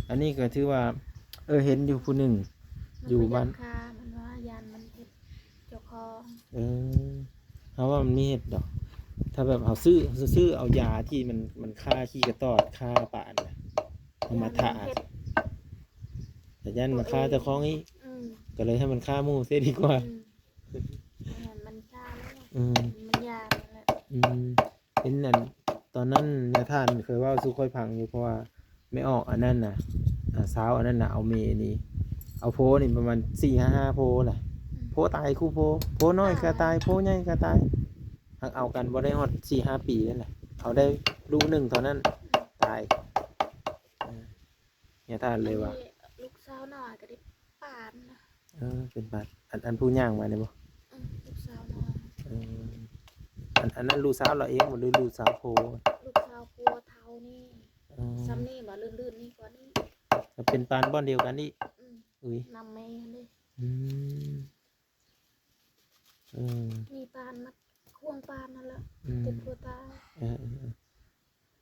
ອັນນີ້ກໍຖືວ່າ ເອີ ເຫັນຢູ່ຜູ້ໜຶ່ງ ມັນ ຢູ່ບ້ານ ບໍ່ຢາກຂ້າ ມັນວ່າຢ້ານມັນເຮັດເຈົ້າຂອງ ເອີ ເຮົາວ່າມັນມີເຫັດດອກ ຖ້າແບບເຮົາຊື້ ຊື້ເອົາຢາທີ່ມັນ ມັນຂ້າຂີ້ກະຕອດ ຂ້າປານນະ ເອົາມາທາ ຢ້ານມັນເຮັດ ແຕ່ຢ້ານມັນຂ້າເຈົ້າຂອງອີກ ອືມ ກໍເລີຍໃຫ້ມັນຂ້າໝູ່ເສຍດີກວ່າ ອືມ ມັນຢ້ານແລ້ວ ອືມ ມັນຢ້ານແລ້ວ ອືມ ເຫັນອັນ ຕອນນັ້ນຍາທ່ານເຄີຍເວົ້າສູ່ຂ້ອຍຟັງຢູ່ ເພາະວ່າ ແມ່ອອກອັນນັ້ນນະ ອາ ຊາວອັນນັ້ນນະ ເອົາເມນີ້ ເອົາໂພນີ້ປະມານສີ່ຫ້າໂພລະ ອືມ ໂພຕາຍຄູ່ໂພ ໂພນ້ອຍກໍຕາຍ ຕາຍ ໂພໃຫຍ່ກໍຕາຍ ຫາກເອົາກັນບໍ່ໄດ້ຮອດສີ່ຫ້າປີນັ້ນແຫຼະ ເອົາໄດ້ລູກໜຶ່ງເທົ່ານັ້ນ ອືມ ຕາຍ ເອີ ຍາທ່ານເລີຍວ່າ ອັນນີ້ລູກສາວນ້ອຍກໍໄດ້ປານນະ ເອີ ເປັນປານ ອັນ ອັນຜູ້ຍ່າງມານີ້ບໍ່? ອືມ ລູກສາວນ້ອຍ ເອີ ອັນ ອັນນັ້ນລູກສາວລາວເອງບໍ່ ຫຼືລູກສາວໂພ? ລູກສາວຜົວເຖົ້ານີ້ ອໍ ສ່ຳນີ້ບໍ່ ລື່ນໆນີ້ກວ່ານີ້ ກໍເປັນປານບ່ອນດຽວກັນອີກ ອືມ ອຸ້ຍ ນຳແມ່ຫັ້ນເດ້ ອືມ ເອີ ມີປານມາຄວງປານຫັ້ນລະ ອືມ ແຕ່ຜົວຕາຍ ເອີ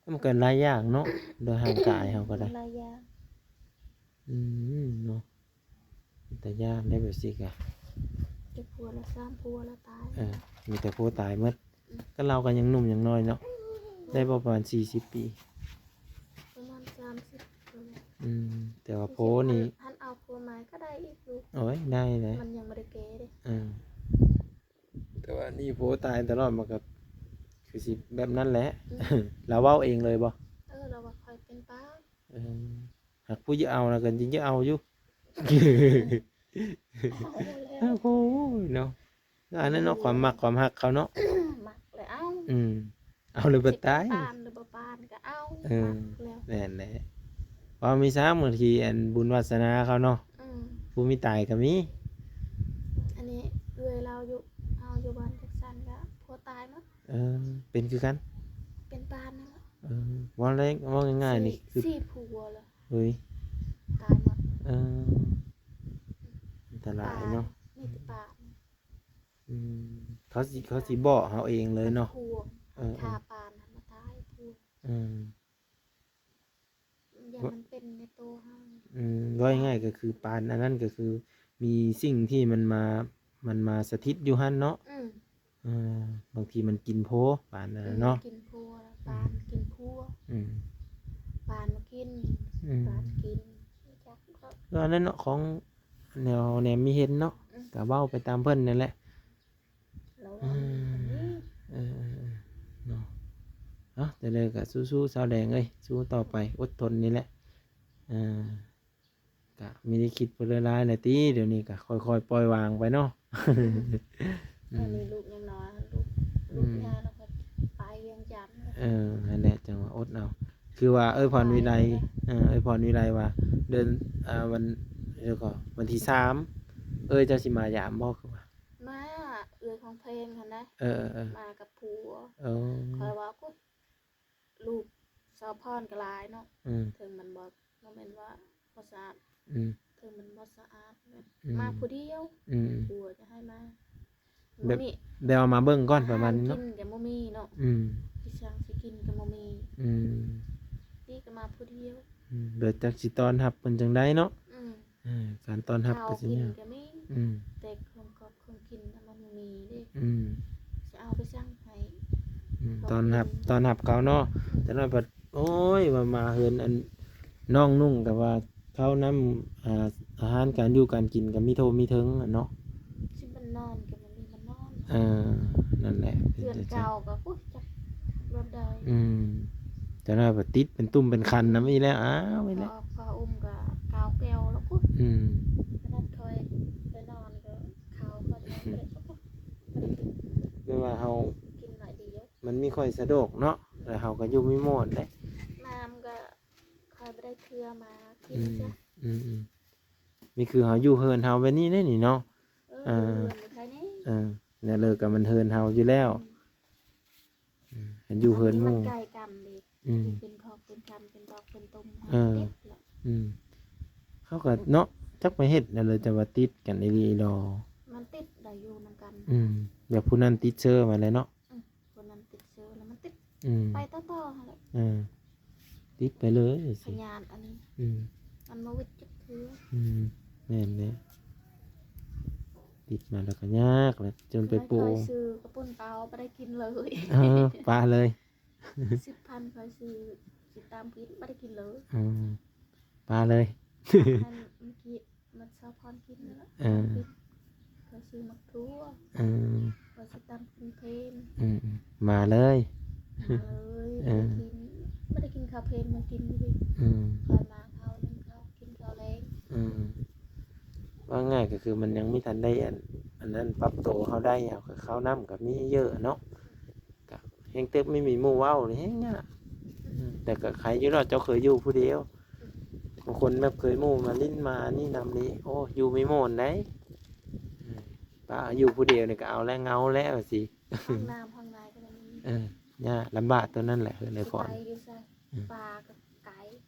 ໆໆ ມັນກໍຫຼາຍຢ່າງເນາະ ໂດຍຮ່າງກາຍເຮົາກໍໄດ້ ມັນຫຼາຍຢ່າງ ອືມ ເນາະ ເປັນຕາຢ້ານໄດ໋ແບບຊີ້ກະ ແຕ່ຜົວລະ ສາມຜົວລະຕາຍ ເອີ ມີແຕ່ຜົວຕາຍໝົດ ອືມ ກໍລາວກໍຍັງໜຸ່ມຍັງນ້ອຍເນາະ ໄດ້ບໍ່ປະມານສີ່ສິບປີ ປະມານສາມສິບ ອືມ ແຕ່ວ່າໂພນີ້ ຄັນເອົາຜົວໃໝ່ກໍໄດ້ອີກຢູ່ ໂອ້ຍ ໄດ້ແຫຼະ ມັນຍັງບໍ່ໄດ້ແກ່ເດ້ ເອີ ແຕ່ວ່ານີ້ໂພຕາຍຕະຫຼອດ ມັນກໍຄືຊິແບບນັ້ນແຫຼະ ອືມ ລາວເວົ້າເອງເລີຍບໍ່? ເອີ ລາວວ່າຂ້ອຍເປັນປ້າ ເອີ ຫາກຜູ້ຈະເອົານະ ກໍຈິງຈະເອົາຢູ່ ເອົາແລ້ວ ໂອ້ຍເນາະ ອັນນັ້ນເນາະ ຄວາມມັກຄວາມຮັກເຂົາເນາະ ມັກແລ້ວເອົາ ອືມ ເອົາແລ້ວບໍ່ຕາຍ ຊິປານຫຼືບໍ່ປານກໍເອົາ ເອີ ມັກແລ້ວ ແມ່ນແຫຼະ ເວົ້າມີຊ້ຳ ບາງທີອັນບຸນວາສະໜາເຂົາເນາະ ອືມ ຜູ້ມີຕາຍກໍມີ ອັນນີ້ເອື້ອຍລາວຢູ່ ເຮົາຢູ່ບ້ານຈັກສັນກໍຜົວຕາຍໝົດ ເອີ ເປັນຄືກັນ ເປັນ ເອີ ເວົ້າແລ້ວ ເວົ້າງ່າຍໆນີ້ຄື ສີ່ ສີ່ຜົວລະ ເຮີ້ຍ ຕາຍໝົດ ເອີ ອັນຕະລາຍເນາະ ມີແຕ່ປານ ອືມ ເຂົາຊິ ເຂົາຊິບອກເຮົາເອງເລີຍເນາະ ພວກ ເອີໆ ຂ້າປານຫັ້ນມາຕາຍພວກ ອືມ ຢ້ານມັນເປັນໃນໂຕເຮົາ ອືມ ເວົ້າງ່າຍໆກໍຄືປານອັນນັ້ນກໍຄືມີສິ່ງທີ່ມັນມາ ມັນມາສະຖິດຢູ່ຫັ້ນເນາະ ອືມ ເອີ ບາງທີມັນກິນໂພ ປານນັ້ນ ອືມ ເນາະ ກິນໂພ ປານ ອືມ ກິນພົວ ອືມ ປານມາກິນ ອືມ ປານກິນ ຈັກເນາະ ກໍອັນນັ້ນເນາະ ຂອງແນວແນມມີເຫັນເນາະ ອືມ ກໍເວົ້າໄປຕາມເພິ່ນນັ້ນແຫຼະ ລະວັງ ອືມ ເອີໆໆ ເນາະ ເອົ້າ ຈັ່ງໃດກໍສູ້ໆ ສາວແດງເອີຍ ສູ້ຕໍ່ໄປ ອົດທົນນີ້ແຫຼະ ເອີ ກະມີແຕ່ຄິດໄປຫຼາຍໆແຫຼະຕິ ດຽວນີ້ກະຄ່ອຍໆປ່ອຍວາງໄປເນາະ ອືມ ອັນນີ້ລູກຍັງນ້ອຍ ລູກ ອືມ ລູກໃຫຍ່ແລ້ວກໍໄປວຽງຈັນ ເອີ ຫັ້ນແຫຼະ ຈັ່ງວ່າອົດເອົາ ຄືວ່າເອື້ອຍພອນວິໄລ ເອີ ເອື້ອຍພອນວິໄລວ່າເດືອນ ອ່າ ວັນ ດຽວກໍ ວັນທີສາມ ເອື້ອຍເຈົ້າຊິມາຢາມບໍ່ ຄືວ່າ ມາ ເອື້ອຍຂອງເພງຫັ້ນນະ ເອີໆໆ ມາກັບຜົວ ເອີ ຂ້ອຍວ່າ ໂອ້ຍ ລູກສາວພອນກໍຫຼາຍເນາະ ອືມ ເຖິງມັນບໍ່ ບໍ່ແມ່ນວ່າບໍ່ສະອາດ ອືມ ເຖິງມັນບໍ່ສະອາດ ອືມ ມາຜູ້ດຽວ ອືມ ຜົວຈະໃຫ້ມາ ແບບ ແບບວ່າມາເບິ່ງກ່ອນ ປະມານນີ້ເນາະ ກິນກໍບໍ່ມີເນາະ ອືມ ທີ່ຊ່າງຊິກິນກໍບໍ່ມີ ອືມ ນີ້ກໍມາຜູ້ດຽວ ອືມ ແບບຈັກຊິຕ້ອນຮັບເພິ່ນຈັ່ງໃດເນາະ ອືມ ເອີ ການຕ້ອນຮັບກໍຊິຍາກ ເຂົ້າກິນກໍມີ ອືມ ແຕ່ຂອງກອບຂອງກິນນະມັນມີເດ້ ອືມ ຊິເອົາໄປສັ່ງໃຫ້ ອືມ ເຂົາ ຕ້ອນຮັບ ກິນ ຕ້ອນຮັບເຂົາເນາະ ອືມ ແຕ່ນ້ອຍພັດ ໂອ້ຍ ວ່າມາເຮືອນອັນນ້ອງນຸ່ງ ແຕ່ວ່າເຂົ້ານ້ຳ ອາ ອາຫານການຢູ່ການກິນກໍມີທົ່ວມີເຖິງຫັ້ນເນາະ ຊິມັນນອນກໍບໍ່ມີມັນນອນ ເອີ ນັ້ນແຫຼະ ເຮືອນເກົ່າກໍ ໂອ້ຍ ຈັກແບບໃດ ອືມ ຈັກໜ້ອຍກໍຕິດເປັນຕຸ່ມເປັນຄັນນຳອີກແລ້ວ ອ້າວ ອີກແລ້ວ ພາອຸ້ມກໍກາວແກວແລ້ວ ອືມ ຂະໜາດຂ້ອຍໄປນອນກໍເຂົ້າຂ້ອຍນອນບໍ່ໄດ້ ແບບວ່າເຮົາ ກິນໜ້ອຍດຽວ ມັນມີຂ້ອຍສະດວກເນາະ ແລ້ວເຮົາກໍຢູ່ມີໝົດເດ້ ນ້ຳກໍຂ້ອຍບໍ່ໄດ້ເທື່ອມາກິນ ອືມ ຈ້ະ ອືມໆ ນີ້ຄືເຮົາຢູ່ເຮືອນເຮົາແບບນີ້ເດ້ນີ້ເນາະ ເອີ ເອີ ຢູ່ເຮືອນໃຜນີ້ ເອີ ແນວເລີກກໍມັນເຮືອນເຮົາຢູ່ແລ້ວ ອືມ ອືມ ຄັນຢູ່ເຮືອນໝູ່ ມັນໃກ້ກັນເດ້ ອືມ ເປັນຄອກເປັນຄັນ ເປັນຕອກເປັນຕຸ່ມ ເອີ ຕິດແລ້ວ ອືມ ເຮົາກໍເນາະ ຈັກໄປເຮັດແນວໃດ ແຕ່ວ່າຕິດກັນອີ່ຫຼີອີ່ຫຼໍ ມັນຕິດໄດ້ຢູ່ນຳກັນ ອືມ ແບບຜູ້ນັ້ນຕິດເຊື້ອມາແລ້ວເນາະ ອືມ ຄົນນັ້ນຕິດເຊື້ອແລ້ວມັນຕິດ ອືມ ໄປຕໍ່ໆຫັ້ນແຫຼະ ເອີ ຕິດໄປເລີຍ ພະຍາດອັນນີ້ ອືມ ມັນບໍ່ຫວິດຈັກເທື່ອ ອືມ ແມ່ນແຫຼະ ຕິດມາແລ້ວກໍຍາກແຫຼະ ຈົນໄປປູ ຂ້ອຍຊື້ກະປຸ້ນເຕົາບໍ່ໄດ້ກິນເລີຍ ເອີ ປະເລີຍ ສິບພັນ ຂ້ອຍຊື້ ຊິຕຳກິນ ບໍ່ໄດ້ກິນເລີຍ ອືມ ປະເລີຍ ອັນເມື່ອກີ້ ມັນຊາວພອນກິນແລ້ວ ເອີ ຂ້ອຍຊື້ໝາກຖົ່ວ ເອີ ຂ້ອຍຊິຕຳກິນເພນ ອືມໆ ມາເລີຍ ມາເລີຍ ເອີ ບໍ່ໄດ້ກິນ ບໍ່ໄດ້ກິນເຂົ້າເພນ ມາກິນຢູ່ເດ້ ອືມ ຂ້ອຍມາເຂົ້າໜຶ່ງເຂົ້າ ກິນເຂົ້າແລງ ອືມ ເວົ້າງ່າຍກໍຄືມັນຍັງມີທັນໄດ້ອັນ ອັນນັ້ນ ປັບໂຕເຮົາໄດ້ ເຮົາກໍເຂົ້ານ້ຳກໍມີເຢີະເນາະ ກະແຮງເຕີບ ໄມ່ມີໝູ່ເວົ້ານີ້ແຮງຍາກ ອືມ ແຕ່ກະໄຄຢູ່ເນາະ ເຈົ້າເຄີຍຢູ່ຜູ້ດຽວ ບາງຄົນແບບເຄີຍໝູ່ມາຫຼິ້ນມານີ້ນຳນີ້ ໂອ້ ຢູ່ມີໝູ່ໄດ໋ ອືມ ປະຢູ່ຜູ້ດຽວນີ້ກະເອົາແລ້ວ ເຫງົາແລ້ວວ່າຊີ້ ຫ້ອງນ້ຳຫ້ອງໃນກໍບໍ່ມີ ເອີ ຍາກ ລຳບາກຕົວນັ້ນແຫຼະ ເຮືອນອ້າຍພອນ ຊິໄປຢູ່ໃສ ອືມ ປ່າກໍໄກ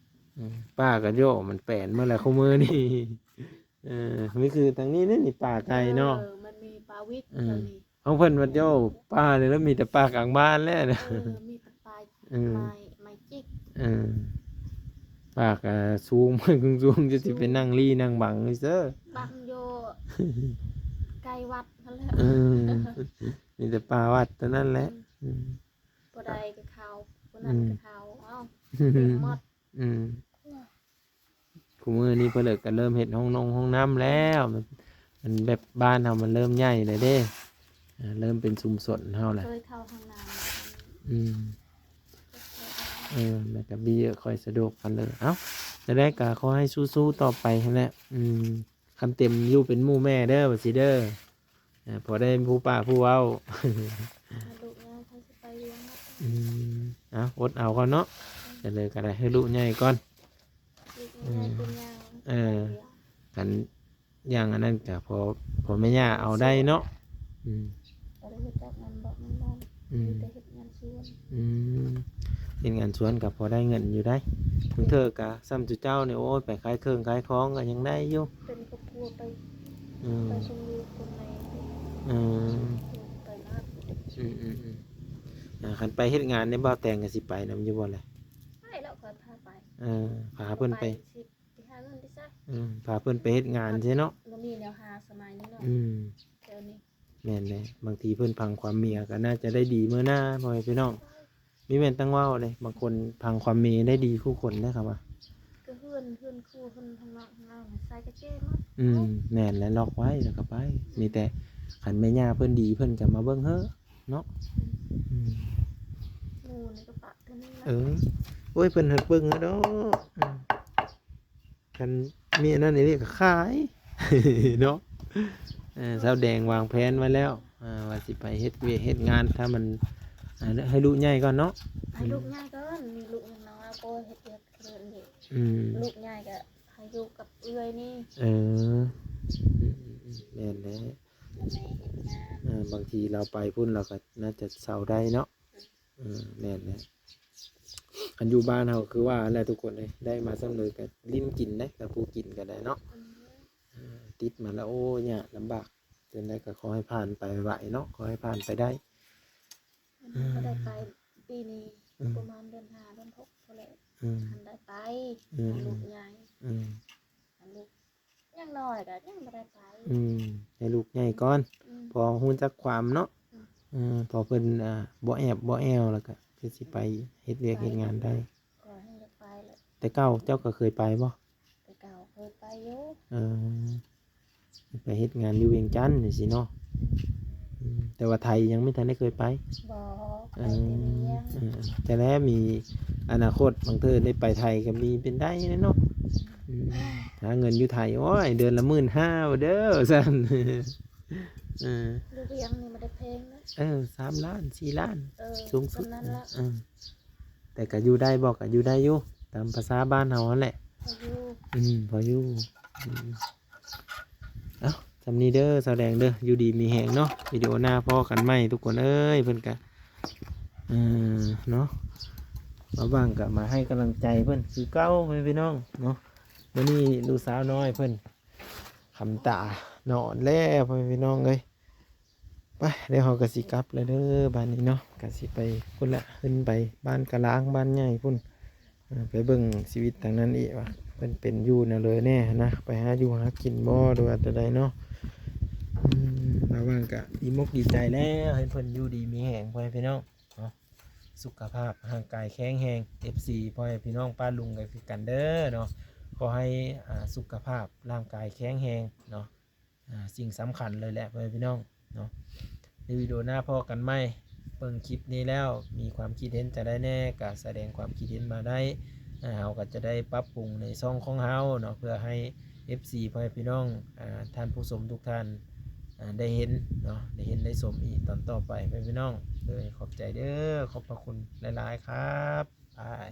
ອືມ ປ່າກໍໂຍ ມັນແປນໝົດແລ້ວຄູ່ມື້ນີ້ ເອີ ນີ້ຄືທາງນີ້ເດ້ນີ້ ປ່າໄກເນາະ ເອີ ມັນມີປ່າວິກ ເອີ ແຖວນີ້ ຂອງເພິ່ນມັນເຈົ້າປ່ານີ້ແລ້ວ ມີແຕ່ປ່າກາງບ້ານແຫຼະ ເອີ ມີແຕ່ປ່າ ອືມ ໄມ້ ໄມ້ຈິກ ເອີ ປ່າກະສູງ ໄມ້ສູງໆ ຈະຊິໄປນັ່ງລີ່ນັ່ງບັງເຊີ ບັງໂຍ ໃກ້ວັດຫັ້ນແຫຼະ ເອີ ມີແຕ່ປ່າວັດເທົ່ານັ້ນແຫຼະ ອືມ ອືມ ຜູ້ໃດກໍເຂົ້າ ຜູ້ນັ້ນກໍເຂົ້າ ອືມ ເອົ້າ ເຕັມໝົດ ອືມ ຄູ່ມື້ນີ້ເພິ່ນກໍເລີ່ມເຮັດຫ້ອງນົງຫ້ອງນ້ຳແລ້ວ ມັນ ມັນແບບບ້ານເຮົາມັນເລີ່ມໃຫຍ່ແລ້ວເດ້ ອ່າ ເລີ່ມເປັນຊຸມຊົນເຮົາແລ້ວ ເຄີຍເຂົ້າຫ້ອງນ້ຳ ອືມ ເອີ ແລ້ວກໍບີເອີ ຄ່ອຍສະດວກກັນເລີຍ ເອົ້າ ຈັ່ງໃດກໍຂໍໃຫ້ສູ້ໆຕໍ່ໄປຫັ້ນແຫຼະ ອືມ ຄັນເຕັມຢູ່ເປັນໝູ່ແມ່ເດີ ວ່າຊີ້ເດີ ອ່າ ພໍໄດ້ຜູ້ປ້າຜູ້ເວົ້າ ລູກໃຫຍ່ ຂ້ອຍຊິໄປວຽງເນາະ ອືມ ເອົາ ອົດເອົາກ່ອນເນາະ ອືມ ຈັ່ງໃດກໍໄດ້ໃຫ້ລູກໃຫຍ່ກ່ອນ ລູກໃຫຍ່ ອືມ ເປັນຫຍັງ ເອີ ຄັນຢ່າງອັນນັ້ນກໍພໍ ພໍແມ່ຍ່າເອົາໄດ້ເນາະ ອືມ ບໍ່ໄດ້ຮູ້ຈັກງານບອກງານນອນ ອືມ ມີແຕ່ເຮັດງານສວນ ອືມ ເ ເຮັດງານສວນກໍພໍໄດ້ເງິນຢູ່ໄດ໋. ບາງເທື່ອກໍສ່ຳຈຸເຈົ້ານີ້ ໂອ້ຍ ໄປຂາຍເຄື່ອງຂາຍຂອງກໍຍັງໄດ້ຢູ່. ເປັນຄອບຄົວໄປ ອືມ ໄປສົ່ງລູກສ່ວນໃຫຍ່ ອືມ ໄປມາ ອືມໆໆ ອ່າ ຄັນໄປເຮັດງານໃນບ່າວແຕງກໍຊິໄປນຳຢູ່ບໍ່ລະ? ໄປແລ້ວ ຂ້ອຍພາໄປ ເອີ ພາເພິ່ນໄປ ໄປຊິ ໄປຫາເງິນທີ່ໃສ? ອືມ ພາເພິ່ນໄປເຮັດງານໃຊເນາະ. ບໍ່ມີແນວຫາສະໄໝນີ້ເນາະ. ອືມ ແຖວນີ້ ແມ່ນແຫຼະ ບາງທີເພິ່ນຟັງຄວາມເມຍກໍໜ້າຈະໄດ້ດີເມືອໜ້າ ພໍ່ແມ່ພີ່ນ້ອງ. ມີແມ່ນຕັ້ງເວົ້າເດ້ ບາງຄົນຟັງຄວາມເມໄດ້ດີຄູ່ຄົນເດ້ ເຂົາວ່າ. ກໍເຮືອນ ເຮືອນຄູ່ເພິ່ນທາງນອກທາງເຮົາໃສ່ກະເຈໝົດ. ອືມ ເອົ້າ ແມ່ນແຫຼະ ລັອກໄວ້ແລ້ວກໍໄປ. ອືມ ມີແຕ່ຄັນແມ່ຍ່າເພິ່ນດີ ເພິ່ນກໍມາເບິ່ງເຮີເນາະ. ອືມ ອືມ ໝູ່ນີ້ກໍປະເທົ່ານີ້ລະ. ເອີ ໂອ້ຍ ເພິ່ນຮັກເບິ່ງເຮີດອກ. ອືມ ຄັນມີອັນນັ້ນອີ່ຫຼີກໍຂາຍເນາະ. ເອີ ສາວແດງວາງແຜນໄວ້ແລ້ວ ອ່າ ວ່າຊິໄປເຮັດວຽກເຮັດງານ ຖ້າມັນ ອ່າ ໃຫ້ລູກໃຫຍ່ກ່ອນເນາະ. ໃຫ້ລູກໃຫຍ່ກ່ອນ ມີລູກຍັງນ້ອຍ ກໍເຮັດວຽກເລີຍນີ້. ອືມ ລູກໃຫຍ່ກໍໃຫ້ຢູ່ກັບເອື້ອຍນີ້. ເອີ ອືມໆໆ ແມ່ນແຫຼະ ໃຫ້ເຮັດງານ. ເອີ ບາງທີລາວໄປພຸ້ນ ລາວກໍໜ້າຈະເຊົາໄດ້ເນາະ. ອືມ ເອີ ແມ່ນແຫຼະ ຄັນຢູ່ບ້ານເຮົາຄືວ່າແຫຼະທຸກຄົນເອີຍ ໄດ້ມາສ່ຳໃດກໍຫຼິ້ນກິນເດ້ ກັບຜູ້ກິນກໍໄດ້ເນາະ. ອືມ ເອີ ຕິດມາແລ້ວ ໂອ້ຍ ຍາກລຳບາກ. ຈັ່ງໃດກໍຂໍໃຫ້ຜ່ານໄປໄວໆເນາະ ຂໍໃຫ້ຜ່ານໄປໄດ້. ອືມ ບໍ່ໄດ້ໄປປີນີ້. ອືມ ປະມານເດືອນຫ້າເດືອນຫົກພຸ້ນແຫຼະ. ອືມ ຄັນໄດ້ໄປ. ອືມ ໃຫ້ລູກໃຫຍ່. ອືມ ຄັນລູກ ຍັງນ້ອຍກໍຍັງບໍ່ໄດ້ໄປ. ອືມ ໃຫ້ລູກໃຫຍ່ກ່ອນ. ອືມ ພໍຮູ້ຈັກຄວາມເນາະ. ອືມ ເອີ ພໍເພິ່ນ ອ່າ ບໍ່ແອບບໍ່ແອວ ແລ້ວກໍຄືຊິໄປເຮັດວຽກເຮັດງານໄດ້. ກໍຍັງຢາກໄປແຫຼະ. ແຕ່ເກົ່າເຈົ້າກໍເຄີຍໄປບໍ່? ແຕ່ເກົ່າເຄີຍໄປຢູ່. ເອີ ໄປເຮັດງານຢູ່ວຽງຈັນຈັ່ງຊີ້ເນາະ. ອືມ ອືມ ແຕ່ວ່າໄທຍັງບໍ່ທັນໄດ້ເຄີຍໄປ. ບໍ່ ໄປແຕ່ວຽງ. ເອີ ເອີ ແຕ່ແລະມີອະນາຄົດ ບາງເທື່ອໄດ້ໄປໄທກໍມີເປັນໄດ້ເນາະ. ອືມ ຫາເງິນຢູ່ໄທ ໂອ້ຍ ເດືອນລະໝື່ນຫ້າເດີ ວ່າຊັ້ນ. ເອີ ຢູ່ວຽງນີ້ບໍ່ໄດ້ແພງເນາະ. ເອີ ສາມລ້ານ ສີ່ລ້ານ. ເອີ ສູງສຸດ ສ່ຳນັ້ນລະ. ເອີ ແຕ່ກໍຢູ່ໄດ້ບໍ່ ກໍຢູ່ໄດ້ຢູ່ ຕາມພາສາບ້ານເຮົາຫັ້ນແຫຼະ. ພໍຢູ່. ອືມ ພໍຢູ່. ອືມ ເອົ້າ ສ່ຳນີ້ເດີ ສາວແດງເດີ ຢູ່ດີມີແຮງເນາະ. ວິດີໂອໜ້າພໍ້ກັນໃໝ່ທຸກຄົນເອີຍ. ເພິ່ນກະ ເອີ ເນາະ ວ່າງໆກະມາໃຫ້ກຳລັງໃຈເພິ່ນຄືເກົ່າ ພໍ່ແມ່ພີ່ນ້ອງເນາະ. ມື້ນີ້ລູກສາວນ້ອຍເພິ່ນຄຳຕານອນແລ້ວ ພໍ່ແມ່ພີ່ນ້ອງເອີຍ. ໄປ ແລ້ວເຮົາກໍຊິກັບແລ້ວເດີບາດນີ້ເນາະ. ກໍຊິໄປພຸ້ນລະ ຂຶ້ນໄປບ້ານກະລາງ ບ້ານໃຫຍ່ພຸ້ນ. ເອີ ໄປເບິ່ງຊີວິດທາງນັ້ນອີກວ່າເພິ່ນເປັນຢູ່ແນວໃດແດ່ຫັ້ນນະ ໄປຫາຢູ່ຫາກິນບໍ່ ຫຼືວ່າແນວໃດເນາະ. ອືມ ລະຫວ່າງກະດີມົກດີໃຈແລ້ວ ເຫັນເພິ່ນຢູ່ດີມີແຮງ ພໍ່ແມ່ພີ່ນ້ອງເນາະ. ສຸຂະພາບຮ່າງກາຍແຂງແຮງ ເອັຟຊີ ພໍ່ແມ່ພີ່ນ້ອງປ້າລຸງກໍຄືກັນເດີເນາະ. ຂໍໃຫ້ ອ່າ ສຸຂະພາບຮ່າງກາຍແຂງແຮງເນາະ. ອ່າ ສິ່ງສຳຄັນເລີຍແຫຼະ ພໍ່ແມ່ພີ່ນ້ອງເນາະ. ໃນວິດີໂອໜ້າພໍ້ກັນໃໝ່. ເບິ່ງຄລິບນີ້ແລ້ວມີຄວາມຄິດເຫັນຈັ່ງໃດແດ່ ກໍສະແດງຄວາມຄິດເຫັນມາໄດ້. ອ່າ ເຮົາກໍຈະໄດ້ປັບປຸງໃນຊ່ອງຂອງເຮົາເນາະ ເພື່ອໃຫ້ເອັຟຊີ ພໍ່ແມ່ພີ່ນ້ອງ ອ່າ ທ່ານຜູ້ຊົມທຸກທ່ານ ອ່າ ໄດ້ເຫັນເນາະ ໄດ້ເຫັນໄດ້ຊົມອີກຕອນຕໍ່ໄປ ພໍ່ແມ່ພີ່ນ້ອງ. ເອີ ຂອບໃຈເດີ ຂອບພະຄຸນຫຼາຍໆຄັບ. ບາຍ.